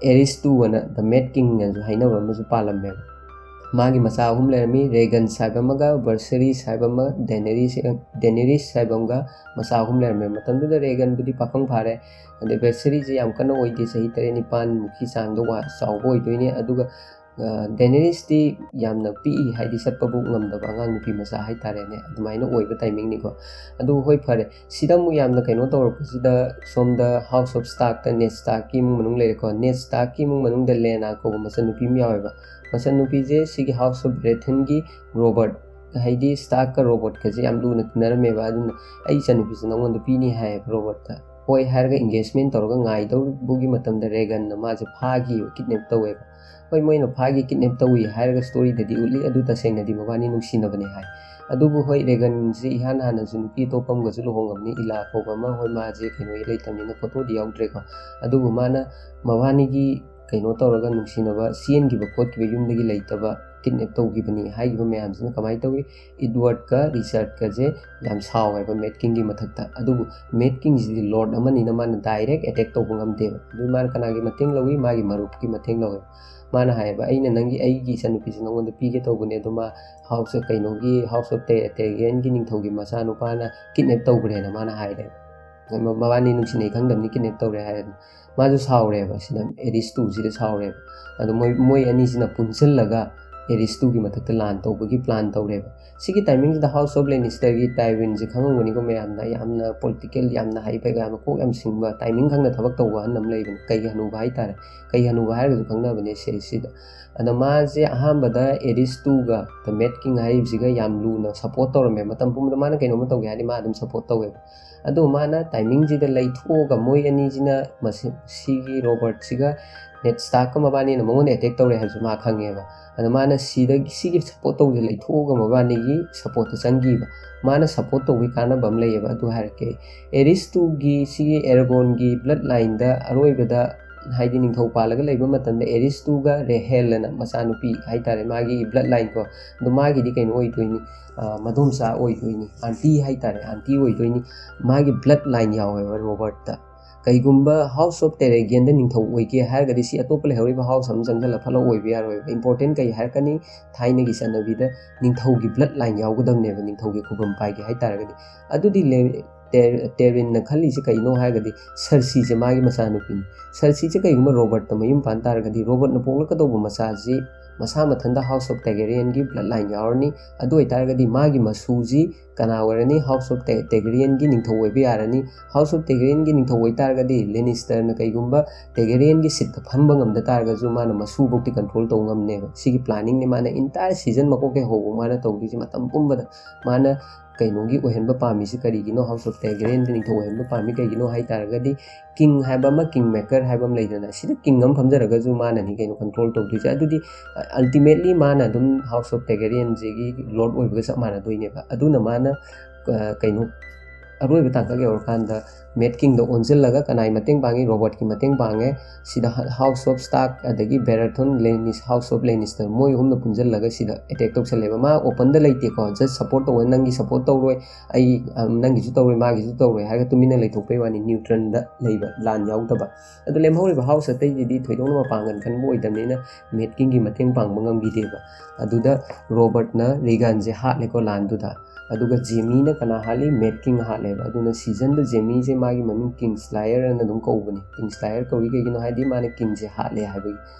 ꯑꯦꯔꯤꯁ ꯇꯨ ꯑꯅ The Mad King ꯑꯅꯁꯨ ꯍꯥꯏꯅꯕ ꯑꯃꯁꯨ ꯄꯥꯜꯂꯝꯃꯦꯕ꯫ ꯃꯥꯒꯤ ꯃꯆꯥ ꯑꯍꯨꯝ ꯂꯩꯔꯝꯃꯤ, ꯔꯦꯒꯟꯁ ꯍꯥꯏꯕ ꯑꯃꯒ, ꯚꯔꯁꯔꯤꯁ ꯍꯥꯏꯕ ꯑꯃ, ꯗꯦꯅꯦꯔꯤꯁ, ꯗꯦꯅꯦꯔꯤꯁ ꯍꯥꯏꯕ ꯑꯃꯒ ꯃꯆꯥ ꯑꯍꯨꯝ ꯂꯩꯔꯝꯃꯦ꯫ ꯃꯇꯝꯗꯨꯗ ꯔꯦꯒꯟꯕꯨꯗꯤ ꯄꯥꯈꯪ ꯐꯥꯔꯦ, ꯑꯗꯩ ꯚꯔꯁꯔꯤꯁꯦ ꯌꯥꯝ ꯀꯟꯅ ꯑꯣꯏꯗꯦ, ꯆꯍꯤ ꯇꯔꯦꯠ ꯅꯤꯄꯥꯟꯃꯨꯛꯀꯤ ꯆꯥꯡꯗ ꯋꯥ-, ꯆꯥꯎꯕ ꯑꯣꯏꯗꯣꯏꯅꯦ꯫ ꯑꯗꯨꯒ, ꯑ, ꯗꯦꯅꯦꯔꯤꯁꯇꯤ ꯌꯥꯝꯅ ꯄꯤꯛꯏ, ꯍꯥꯏꯗꯤ ꯆꯠꯄꯕꯨ ꯉꯝꯗꯕ ꯑꯉꯥꯡ ꯅꯨꯄꯤ ꯃꯆꯥ ꯍꯥꯏꯇꯥꯔꯦꯅꯦ, ꯑꯗꯨꯃꯥꯏꯅ ꯑꯣꯏꯕ ꯇꯥꯏꯃꯤꯡꯅꯤꯀꯣ꯫ ꯑꯗꯨ ꯍꯣꯏ, ꯐꯔꯦ, ꯁꯤꯗ ꯑꯃꯨꯛ ꯌꯥꯝꯅ ꯀꯩꯅꯣ ꯇꯧꯔꯛꯄꯁꯤꯗ, ꯁꯣꯝꯗ ꯍꯥꯎꯁ ꯑꯣꯐ ꯁ꯭ꯇꯥꯔꯛꯇ ꯅꯦꯠ ꯁ꯭ꯇꯥꯔꯛꯀꯤ ꯏꯃꯨꯡ ꯃꯅꯨꯡ ꯂꯩꯔꯦꯀꯣ꯫ ꯅꯦꯠ ꯁ꯭ꯇꯥꯔꯛꯀꯤ ꯏꯃꯨꯡ ꯃꯅꯨꯡꯗ ꯂꯦꯅꯥ ꯀꯧꯕ ꯃꯆꯟꯅꯨꯄꯤ ꯑꯃ ꯌꯥꯎꯋꯦꯕ꯫ ꯃꯆꯟꯅꯨꯄꯤꯁꯦ ꯁꯤꯒꯤ ꯍꯥꯎꯁ ꯑꯣꯐ ꯕ꯭ꯔꯦꯊꯟꯒꯤ ꯔꯣꯕꯔꯠ, ꯍꯥꯏꯗꯤ ꯁ꯭ꯇꯥꯔꯛꯀ ꯔꯣꯕꯔꯠꯀꯁꯦ ꯌꯥꯝ ꯂꯨꯅ ꯇꯤꯟꯅꯔꯝꯃꯦꯕ꯫ ꯑꯗꯨꯅ "ꯑꯩ ꯏꯆꯟꯅꯨꯄꯤꯁꯦ ꯅꯉꯣꯟꯗ ꯄꯤꯅꯤ" ꯍꯥꯏꯌꯦꯕ ꯔꯣꯕꯔꯠꯇ꯫ ꯍꯣꯏ ꯍꯥꯏꯔꯒ ꯑꯦꯡꯒꯦꯖꯃꯦꯟ ꯇꯧꯔꯒ ꯉꯥꯏꯗꯧꯕꯒꯤ ꯃꯇꯝꯗ ꯔꯦꯒꯟꯅ ꯃꯥꯁꯦ ꯐꯥꯈꯤꯕ, ꯀꯤꯗꯅꯦꯞ ꯇꯧꯋꯦꯕ꯫ ꯍꯣꯏ, ꯃꯣꯏꯅ ꯐꯥꯈꯤ, ꯀꯤꯗꯅꯦꯞ ꯇꯧꯏ ꯍꯥꯏꯔꯒ ꯁ꯭ꯇꯣꯔꯤꯗꯗꯤ ꯎꯠꯂꯤ, ꯑꯗꯨ ꯇꯁꯦꯡꯅꯗꯤ ꯃꯕꯥꯅꯤ ꯅꯨꯡꯁꯤꯅꯕꯅꯦ ꯍꯥꯏ꯫ ꯑꯗꯨꯕꯨ ꯍꯣꯏ, ꯔꯦꯒꯟꯁꯤ ꯏꯍꯥꯟ ꯍꯥꯟꯅꯁꯨ ꯅꯨꯄꯤ ꯑꯇꯣꯞꯄ ꯑꯃꯒꯁꯨ ꯂꯨꯍꯣꯡꯉꯕꯅꯤ, ꯏꯂꯥ ꯀꯧꯕ ꯑꯃ꯫ ꯍꯣꯏ, ꯃꯥꯁꯦ ꯀꯩꯅꯣꯒꯤ ꯂꯩꯇꯕꯅꯤꯅ ꯐꯣꯇꯣꯗꯤ ꯌꯥꯎꯗ꯭ꯔꯦꯀꯣ꯫ ꯑꯗꯨꯕꯨ ꯃꯥꯅ ꯃꯕꯥꯅꯤꯒꯤ ꯀꯩꯅꯣ ꯇꯧꯔꯒ ꯅꯨꯡꯁꯤꯅꯕ, ꯆꯦꯟꯈꯤꯕ ꯈꯣꯠꯈꯤꯕ, ꯌꯨꯝꯗꯒꯤ ꯂꯩꯇꯕ, ꯀꯤꯗꯅꯦꯞ ꯇꯧꯈꯤꯕꯅꯤ ꯍꯥꯏꯈꯤꯕ ꯃꯌꯥꯝꯁꯤꯅ ꯀꯃꯥꯏꯅ ꯇꯧꯏ? ꯏꯗꯋꯥꯔꯗꯀ ꯔꯤꯆꯥꯔꯗꯀꯁꯦ ꯌꯥꯝ ꯁꯥꯎꯋꯦꯕ ꯃꯦꯠ ꯀꯤꯡꯒꯤ ꯃꯊꯛꯇ꯫ ꯑꯗꯨꯕꯨ ꯃꯦꯠ ꯀꯤꯡꯁꯤꯗꯤ ꯂꯣꯔꯗ ꯑꯃꯅꯤꯅ ꯃꯥꯅ ꯗꯥꯏꯔꯦꯛ ꯑꯦꯇꯦꯛ ꯇꯧꯕ ꯉꯝꯗꯦꯕ꯫ ꯑꯗꯨ ꯃꯥꯅ ꯀꯅꯥꯒꯤ ꯃꯇꯦꯡ ꯂꯧꯏ? ꯃꯥꯒꯤ ꯃꯔꯨꯞꯀꯤ ꯃꯇꯦꯡ ꯂꯧꯋꯦꯕ꯫ ꯃꯥꯅ ꯍꯥꯏꯌꯦꯕ, "ꯑꯩꯅ ꯅꯪꯒꯤ, ꯑꯩꯒꯤ ꯏꯆꯟꯅꯨꯄꯤꯁꯦ ꯅꯉꯣꯟꯗ ꯄꯤꯒꯦ ꯇꯧꯕꯅꯦ, ꯑꯗꯣ ꯃꯥ ꯍꯥꯎꯁ, ꯀꯩꯅꯣꯒꯤ, ꯍꯥꯎꯁ ꯑꯣꯐ ꯇꯦ-, ꯇꯦꯔꯤꯌꯟꯒꯤ ꯅꯤꯡꯊꯧꯒꯤ ꯃꯆꯥꯅꯨꯄꯥꯅ ꯀꯤꯗꯅꯦꯞ ꯇꯧꯈ꯭ꯔꯦꯅ" ꯃꯥꯅ ꯍꯥꯏꯔꯦꯕ꯫ ꯃ-, ꯃꯕꯥꯅꯤ ꯅꯨꯡꯁꯤꯅꯩ ꯈꯪꯗꯕꯅꯤ, ꯀꯤꯗꯅꯦꯞ ꯇꯧꯔꯦ ꯍꯥꯏꯔꯦ꯫ ꯃꯥꯁꯨ ꯁꯥꯎꯔꯦꯕ ꯁꯤꯗ, ꯑꯦꯔꯤꯁ ꯇꯨꯁꯤꯗ ꯁꯥꯎꯔꯦꯕ꯫ ꯑꯗꯣ ꯃꯣꯏ, ꯃꯣꯏ ꯑꯅꯤꯁꯤꯅ ꯄꯨꯟꯁꯤꯜꯂꯒ ꯑꯦꯔꯤꯁ ꯇꯨꯒꯤ ꯃꯊꯛꯇ ꯂꯥꯟ ꯇꯧꯕꯒꯤ ꯄ꯭ꯂꯥꯟ ꯇꯧꯔꯦꯕ꯫ ꯁꯤꯒꯤ ꯇꯥꯏꯃꯤꯡꯁꯤꯗ ꯍꯥꯎꯁ ꯑꯣꯐ ꯂꯦꯅꯤꯁꯇꯔꯒꯤ ꯇꯥꯏꯋꯤꯟꯁꯦ ꯈꯪꯉꯝꯒꯅꯤꯀꯣ ꯃꯌꯥꯝꯅ, ꯌꯥꯝꯅ ꯄꯣꯂꯤꯇꯤꯀꯦꯜ ꯌꯥꯝꯅ ꯍꯩꯕ, ꯌꯥꯝꯅ ꯀꯣꯛ ꯌꯥꯝ ꯁꯤꯡꯕ, ꯇꯥꯏꯃꯤꯡ ꯈꯪꯅ ꯊꯕꯛ ꯇꯧꯕ ꯑꯍꯟ ꯑꯃ ꯂꯩꯕꯅꯤ, ꯀꯩ ꯍꯅꯨꯕ ꯍꯥꯏꯇꯥꯔꯦ, ꯀꯩ ꯍꯅꯨꯕ ꯍꯥꯏꯔꯒꯁꯨ ꯈꯪꯅꯕꯅꯦ ꯁꯤꯔꯤꯁꯁꯤꯗ꯫ ꯑꯗ ꯃꯥꯁꯦ ꯑꯍꯥꯟꯕꯗ ꯑꯦꯔꯤꯁ ꯇꯨꯒ ꯗ ꯃꯦꯠ ꯀꯤꯡ ꯍꯥꯏꯔꯤꯕꯁꯤꯒ ꯌꯥꯝ ꯂꯨꯅ ꯁꯞꯄꯣꯔꯠ ꯇꯧꯔꯝꯃꯦ꯫ ꯃꯇꯝ ꯄꯨꯝꯕꯗ ꯃꯥꯅ ꯀꯩꯅꯣꯝꯃ ꯇꯧꯒꯦ ꯍꯥꯏꯔꯗꯤ ꯃꯥ ꯑꯗꯨꯝ ꯁꯞꯄꯣꯔꯠ ꯇꯧꯋꯦꯕ꯫ ꯑꯗꯣ ꯃꯥꯅ ꯇꯥꯏꯃꯤꯡꯁꯤꯗ ꯂꯩꯊꯣꯛꯑꯒ ꯃꯣꯏ ꯑꯅꯤꯁꯤꯅ ꯃꯁꯤ-, ꯁꯤꯒꯤ ꯔꯣꯕꯔꯠꯁꯤꯒ ꯅꯦꯠ ꯁ꯭ꯇꯥꯔꯛꯀ ꯃꯕꯥꯅꯤꯅ ꯃꯉꯣꯟꯗ ꯑꯦꯇꯦꯛ ꯇꯧꯔꯦ ꯍꯥꯏꯕꯁꯨ ꯃꯥ ꯈꯪꯉꯦꯕ꯫ ꯑꯗ ꯃꯥꯅ ꯁꯤꯗꯒꯤ, ꯁꯤꯒꯤ ꯁꯞꯄꯣꯔꯠ ꯇꯧꯕꯁꯦ ꯂꯩꯊꯣꯛꯑꯒ ꯃꯕꯥꯅꯤꯒꯤ ꯁꯞꯄꯣꯔꯠꯇ ꯆꯪꯈꯤꯕ꯫ ꯃꯥꯅ ꯁꯞꯄꯣꯔꯠ ꯇꯧꯕꯒꯤ ꯀꯥꯟꯅꯕ ꯑꯃ ꯂꯩꯌꯦꯕ, ꯑꯗꯨ ꯍꯥꯏꯔꯛꯀꯦ ꯑꯩ꯫ ꯑꯦꯔꯤꯁ ꯇꯨꯒꯤ ꯁꯤꯒꯤ ꯑꯦꯔꯒꯣꯟꯒꯤ ꯕ꯭ꯂꯠ ꯂꯥꯏꯟꯗ ꯑꯔꯣꯏꯕꯗ ꯍꯥꯏꯗꯤ ꯅꯤꯡꯊꯧ ꯄꯥꯜꯂꯒ ꯂꯩꯕ ꯃꯇꯝꯗ ꯑꯦꯔꯤꯁꯇꯨꯒ ꯔꯦꯍꯦꯜ ꯑꯅ ꯃꯆꯥꯅꯨꯄꯤ ꯍꯥꯏꯇꯥꯔꯦ, ꯃꯥꯒꯤ ꯕ꯭ꯂꯠ ꯂꯥꯏꯟ ꯀꯣ, ꯑꯗꯣ ꯃꯥꯒꯤꯗꯤ ꯀꯩꯅꯣ ꯑꯣꯏꯗꯣꯏꯅꯤ, ꯑ, ꯃꯗꯣꯝꯆꯥ ꯑꯣꯏꯗꯣꯏꯅꯤ, ꯑꯥꯟꯇꯤ ꯍꯥꯏꯇꯥꯔꯦ, ꯑꯥꯟꯇꯤ ꯑꯣꯏꯗꯣꯏꯅꯤ꯫ ꯃꯥꯒꯤ ꯕ꯭ꯂꯠ ꯂꯥꯏꯟ ꯌꯥꯎꯋꯦꯕ ꯔꯣꯕꯔꯠꯇ꯫ ꯀꯩꯒꯨꯝꯕ ꯍꯥꯎꯁ ꯑꯣꯐ ꯇꯦꯔꯦꯒꯤꯌꯟꯗ ꯅꯤꯡꯊꯧ ꯑꯣꯏꯒꯦ ꯍꯥꯏꯔꯒꯗꯤ ꯁꯤ ꯑꯇꯣꯞꯄ ꯂꯩꯍꯧꯔꯤꯕ ꯍꯥꯎꯁ ꯑꯃ ꯆꯪꯁꯤꯜꯂ ꯐꯠꯂ ꯑꯣꯏꯕ ꯌꯥꯔꯣꯏꯕ꯫ ꯏꯝꯄꯣꯔꯇꯦꯟ ꯀꯩ ꯍꯥꯏꯔꯛꯀꯅꯤ? ꯊꯥꯏꯅꯒꯤ ꯆꯠꯅꯕꯤꯗ ꯅꯤꯡꯊꯧꯒꯤ ꯕ꯭ꯂꯠ ꯂꯥꯏꯟ ꯌꯥꯎꯒꯗꯕꯅꯦꯕ, ꯅꯤꯡꯊꯧꯒꯤ ꯈꯨꯕꯝ ꯄꯥꯏꯒꯦ ꯍꯥꯏꯇꯥꯔꯒꯗꯤ꯫ ꯑꯗꯨꯗꯤ ꯂꯦ-, ꯇꯦ-, ꯇꯦꯔꯤꯟꯅ ꯈꯜꯂꯤꯁꯦ ꯀꯩꯅꯣ ꯍꯥꯏꯔꯒꯗꯤ ꯁꯔꯁꯤꯁꯦ ꯃꯥꯒꯤ ꯃꯆꯥꯅꯨꯄꯤꯅꯤ꯫ ꯁꯔꯁꯤꯁꯦ ꯀꯩꯒꯨꯝꯕ ꯔꯣꯕꯔꯠꯇ ꯃꯌꯨꯝ ꯄꯥꯟ ꯇꯥꯔꯒꯗꯤ ꯔꯣꯕꯔꯠꯅ ꯄꯣꯛꯂꯛꯀꯗꯧꯕ ꯃꯆꯥꯁꯤ ꯃꯁꯥ ꯃꯊꯟꯇ ꯍꯥꯎꯁ ꯑꯣꯐ ꯇꯦꯒꯦꯔꯤꯌꯟꯒꯤ ꯕ꯭ꯂꯠ ꯂꯥꯏꯟ ꯌꯥꯎꯔꯅꯤ꯫ ꯑꯗꯨ ꯑꯣꯏꯇꯥꯔꯒꯗꯤ ꯃꯥꯒꯤ ꯃꯁꯨꯁꯤ ꯀꯅꯥ ꯑꯣꯏꯔꯅꯤ? ꯍꯥꯎꯁ ꯑꯣꯐ ꯇꯦ-, ꯇꯦꯒꯦꯔꯤꯌꯟꯒꯤ ꯅꯤꯡꯊꯧ ꯑꯣꯏꯕ ꯌꯥꯔꯅꯤ꯫ ꯍꯥꯎꯁ ꯑꯣꯐ ꯇꯦꯒꯦꯔꯤꯌꯟꯒꯤ ꯅꯤꯡꯊꯧ ꯑꯣꯏꯇꯥꯔꯒꯗꯤ ꯂꯦꯅꯤꯁꯇꯔꯅ ꯀꯩꯒꯨꯝꯕ ꯇꯦꯒꯦꯔꯤꯌꯟꯒꯤ ꯁꯤꯠꯇ ꯐꯝꯕ ꯉꯝꯗ ꯇꯥꯔꯒꯁꯨ ꯃꯥꯅ ꯃꯁꯨꯐꯧꯗꯤ ꯀꯟꯇ꯭ꯔꯣꯜ ꯇꯧꯕ ꯉꯝꯅꯦꯕ꯫ ꯁꯤꯒꯤ ꯄ꯭ꯂꯥꯅꯤꯡꯅꯤ ꯃꯥꯅ ꯏꯟꯇꯥꯌꯔ ꯁꯤꯖꯟ ꯃꯀꯣꯛꯇꯩ ꯍꯧꯕ ꯃꯥꯅ ꯇꯧꯗꯣꯏꯁꯦ꯫ ꯃꯇꯝ ꯄꯨꯝꯕꯗ ꯃꯥꯅ ꯀꯩꯅꯣꯒꯤ ꯑꯣꯏꯍꯟꯕ ꯄꯥꯝꯃꯤꯁꯤ ꯀꯔꯤꯒꯤꯅꯣ? ꯍꯥꯎꯁ ꯑꯣꯐ ꯇꯦꯒꯦꯔꯤꯌꯟꯗ ꯅꯤꯡꯊꯧ ꯑꯣꯏꯍꯟꯕ ꯄꯥꯝꯃꯤ ꯀꯩꯒꯤꯅꯣ ꯍꯥꯏ ꯇꯥꯔꯒꯗꯤ ꯀꯤꯡ ꯍꯥꯏꯕ ꯑꯃ, ꯀꯤꯡ ꯃꯦꯀꯔ ꯍꯥꯏꯕ ꯑꯃ ꯂꯩꯗꯅ, ꯁꯤꯗ ꯀꯤꯡ ꯑꯃ ꯐꯝꯖꯔꯒꯁꯨ ꯃꯥꯅꯅꯤ ꯀꯩꯅꯣ ꯀꯟꯇ꯭ꯔꯣꯜ ꯇꯧꯗꯣꯏꯁꯦ꯫ ꯑꯗꯨꯗꯤ ꯑꯜꯇꯤꯃꯦꯠꯂꯤ ꯃꯥꯅ ꯑꯗꯨꯝ ꯍꯥꯎꯁ ꯑꯣꯐ ꯇꯦꯒꯦꯔꯤꯌꯟꯁꯤꯒꯤ ꯂꯣꯔꯗ ꯑꯣꯏꯕꯒ ꯆꯞ ꯃꯥꯟꯅꯗꯣꯏꯅꯦꯕ꯫ ꯑꯗꯨꯅ ꯃꯥꯅ, ꯑ, ꯀꯩꯅꯣ ꯑꯔꯣꯏꯕ ꯇꯥꯡꯀꯛ ꯌꯧꯔꯀꯥꯟꯗ ꯃꯦꯠ ꯀꯤꯡꯗ ꯑꯣꯟꯁꯤꯜꯂꯒ ꯀꯅꯥꯏ ꯃꯇꯦꯡ ꯄꯥꯡꯉꯤ? ꯔꯣꯕꯔꯠꯀꯤ ꯃꯇꯦꯡ ꯄꯥꯡꯉꯦ꯫ ꯁꯤꯗ ꯍ-, ꯍꯥꯎꯁ ꯑꯣꯐ ꯁ꯭ꯇꯥꯔꯛ ꯑꯗꯒꯤ ꯕꯦꯔꯥꯊꯣꯟ, ꯂꯦꯅꯤꯁ-, ꯍꯥꯎꯁ ꯑꯣꯐ ꯂꯦꯅꯤꯁꯇꯔ, ꯃꯣꯏ ꯑꯍꯨꯝꯅ ꯄꯨꯟꯁꯤꯜꯂꯒ ꯁꯤꯗ ꯑꯦꯇꯦꯛ ꯇꯧꯁꯜꯂꯦꯕ꯫ ꯃꯥ ꯑꯣꯄꯟꯗ ꯂꯩꯇꯦꯀꯣ, ꯖꯁ ꯁꯞꯄꯣꯔꯠ ꯇꯧꯕ, ꯅꯪꯒꯤ ꯁꯞꯄꯣꯔꯠ ꯇꯧꯔꯣꯏ, ꯑꯩ, ꯑ, ꯅꯪꯒꯤꯁꯨ ꯇꯧꯔꯣꯏ, ꯃꯥꯒꯤꯁꯨ ꯇꯧꯔꯣꯏ ꯍꯥꯏꯔꯒ ꯇꯨꯃꯤꯟꯅ ꯂꯩꯊꯣꯛꯄꯩ ꯋꯥꯅꯤ, ꯅ꯭ꯌꯨꯇ꯭ꯔꯟꯗ ꯂꯩꯕ, ꯂꯥꯟ ꯌꯥꯎꯗꯕ꯫ ꯑꯗꯨ ꯂꯦꯝꯍꯧꯔꯤꯕ ꯍꯥꯎꯁ ꯑꯇꯩꯁꯤꯗꯤ ꯊꯣꯏꯗꯣꯛꯅ ꯃꯄꯥꯡꯒꯜ ꯀꯟꯕ ꯑꯣꯏꯗꯕꯅꯤꯅ ꯃꯦꯠ ꯀꯤꯡꯒꯤ ꯃꯇꯦꯡ ꯄꯥꯡꯕ ꯉꯝꯈꯤꯗꯦꯕ꯫ ꯑꯗꯨꯗ ꯔꯣꯕꯔꯠꯅ ꯔꯤꯒꯥꯟꯁꯦ ꯍꯥꯠꯂꯦꯀꯣ ꯂꯥꯟꯗꯨꯗ꯫ ꯑꯗꯨꯒ ꯖꯦꯃꯤꯅ ꯀꯅꯥ ꯍꯥꯠꯂꯤ? ꯃꯦꯠ ꯀꯤꯡ ꯍꯥꯠꯂꯦꯕ꯫ ꯑꯗꯨꯅ ꯁꯤꯖꯟꯗ ꯖꯦꯃꯤꯁꯦ ꯃꯥꯒꯤ ꯃꯃꯤꯡ ꯀꯤꯡ ꯁ꯭ꯂꯥꯌꯔ ꯑꯅ ꯑꯗꯨꯝ ꯀꯧꯕꯅꯤ꯫ ꯀꯤꯡ ꯁ꯭ꯂꯥꯌꯔ ꯀꯧꯏ ꯀꯩꯒꯤꯅꯣ ꯍꯥꯏꯗꯤ ꯃꯥꯅ ꯀꯤꯡꯁꯦ ꯍꯥꯠꯂꯦ ꯍꯥꯏꯕꯒꯤ꯫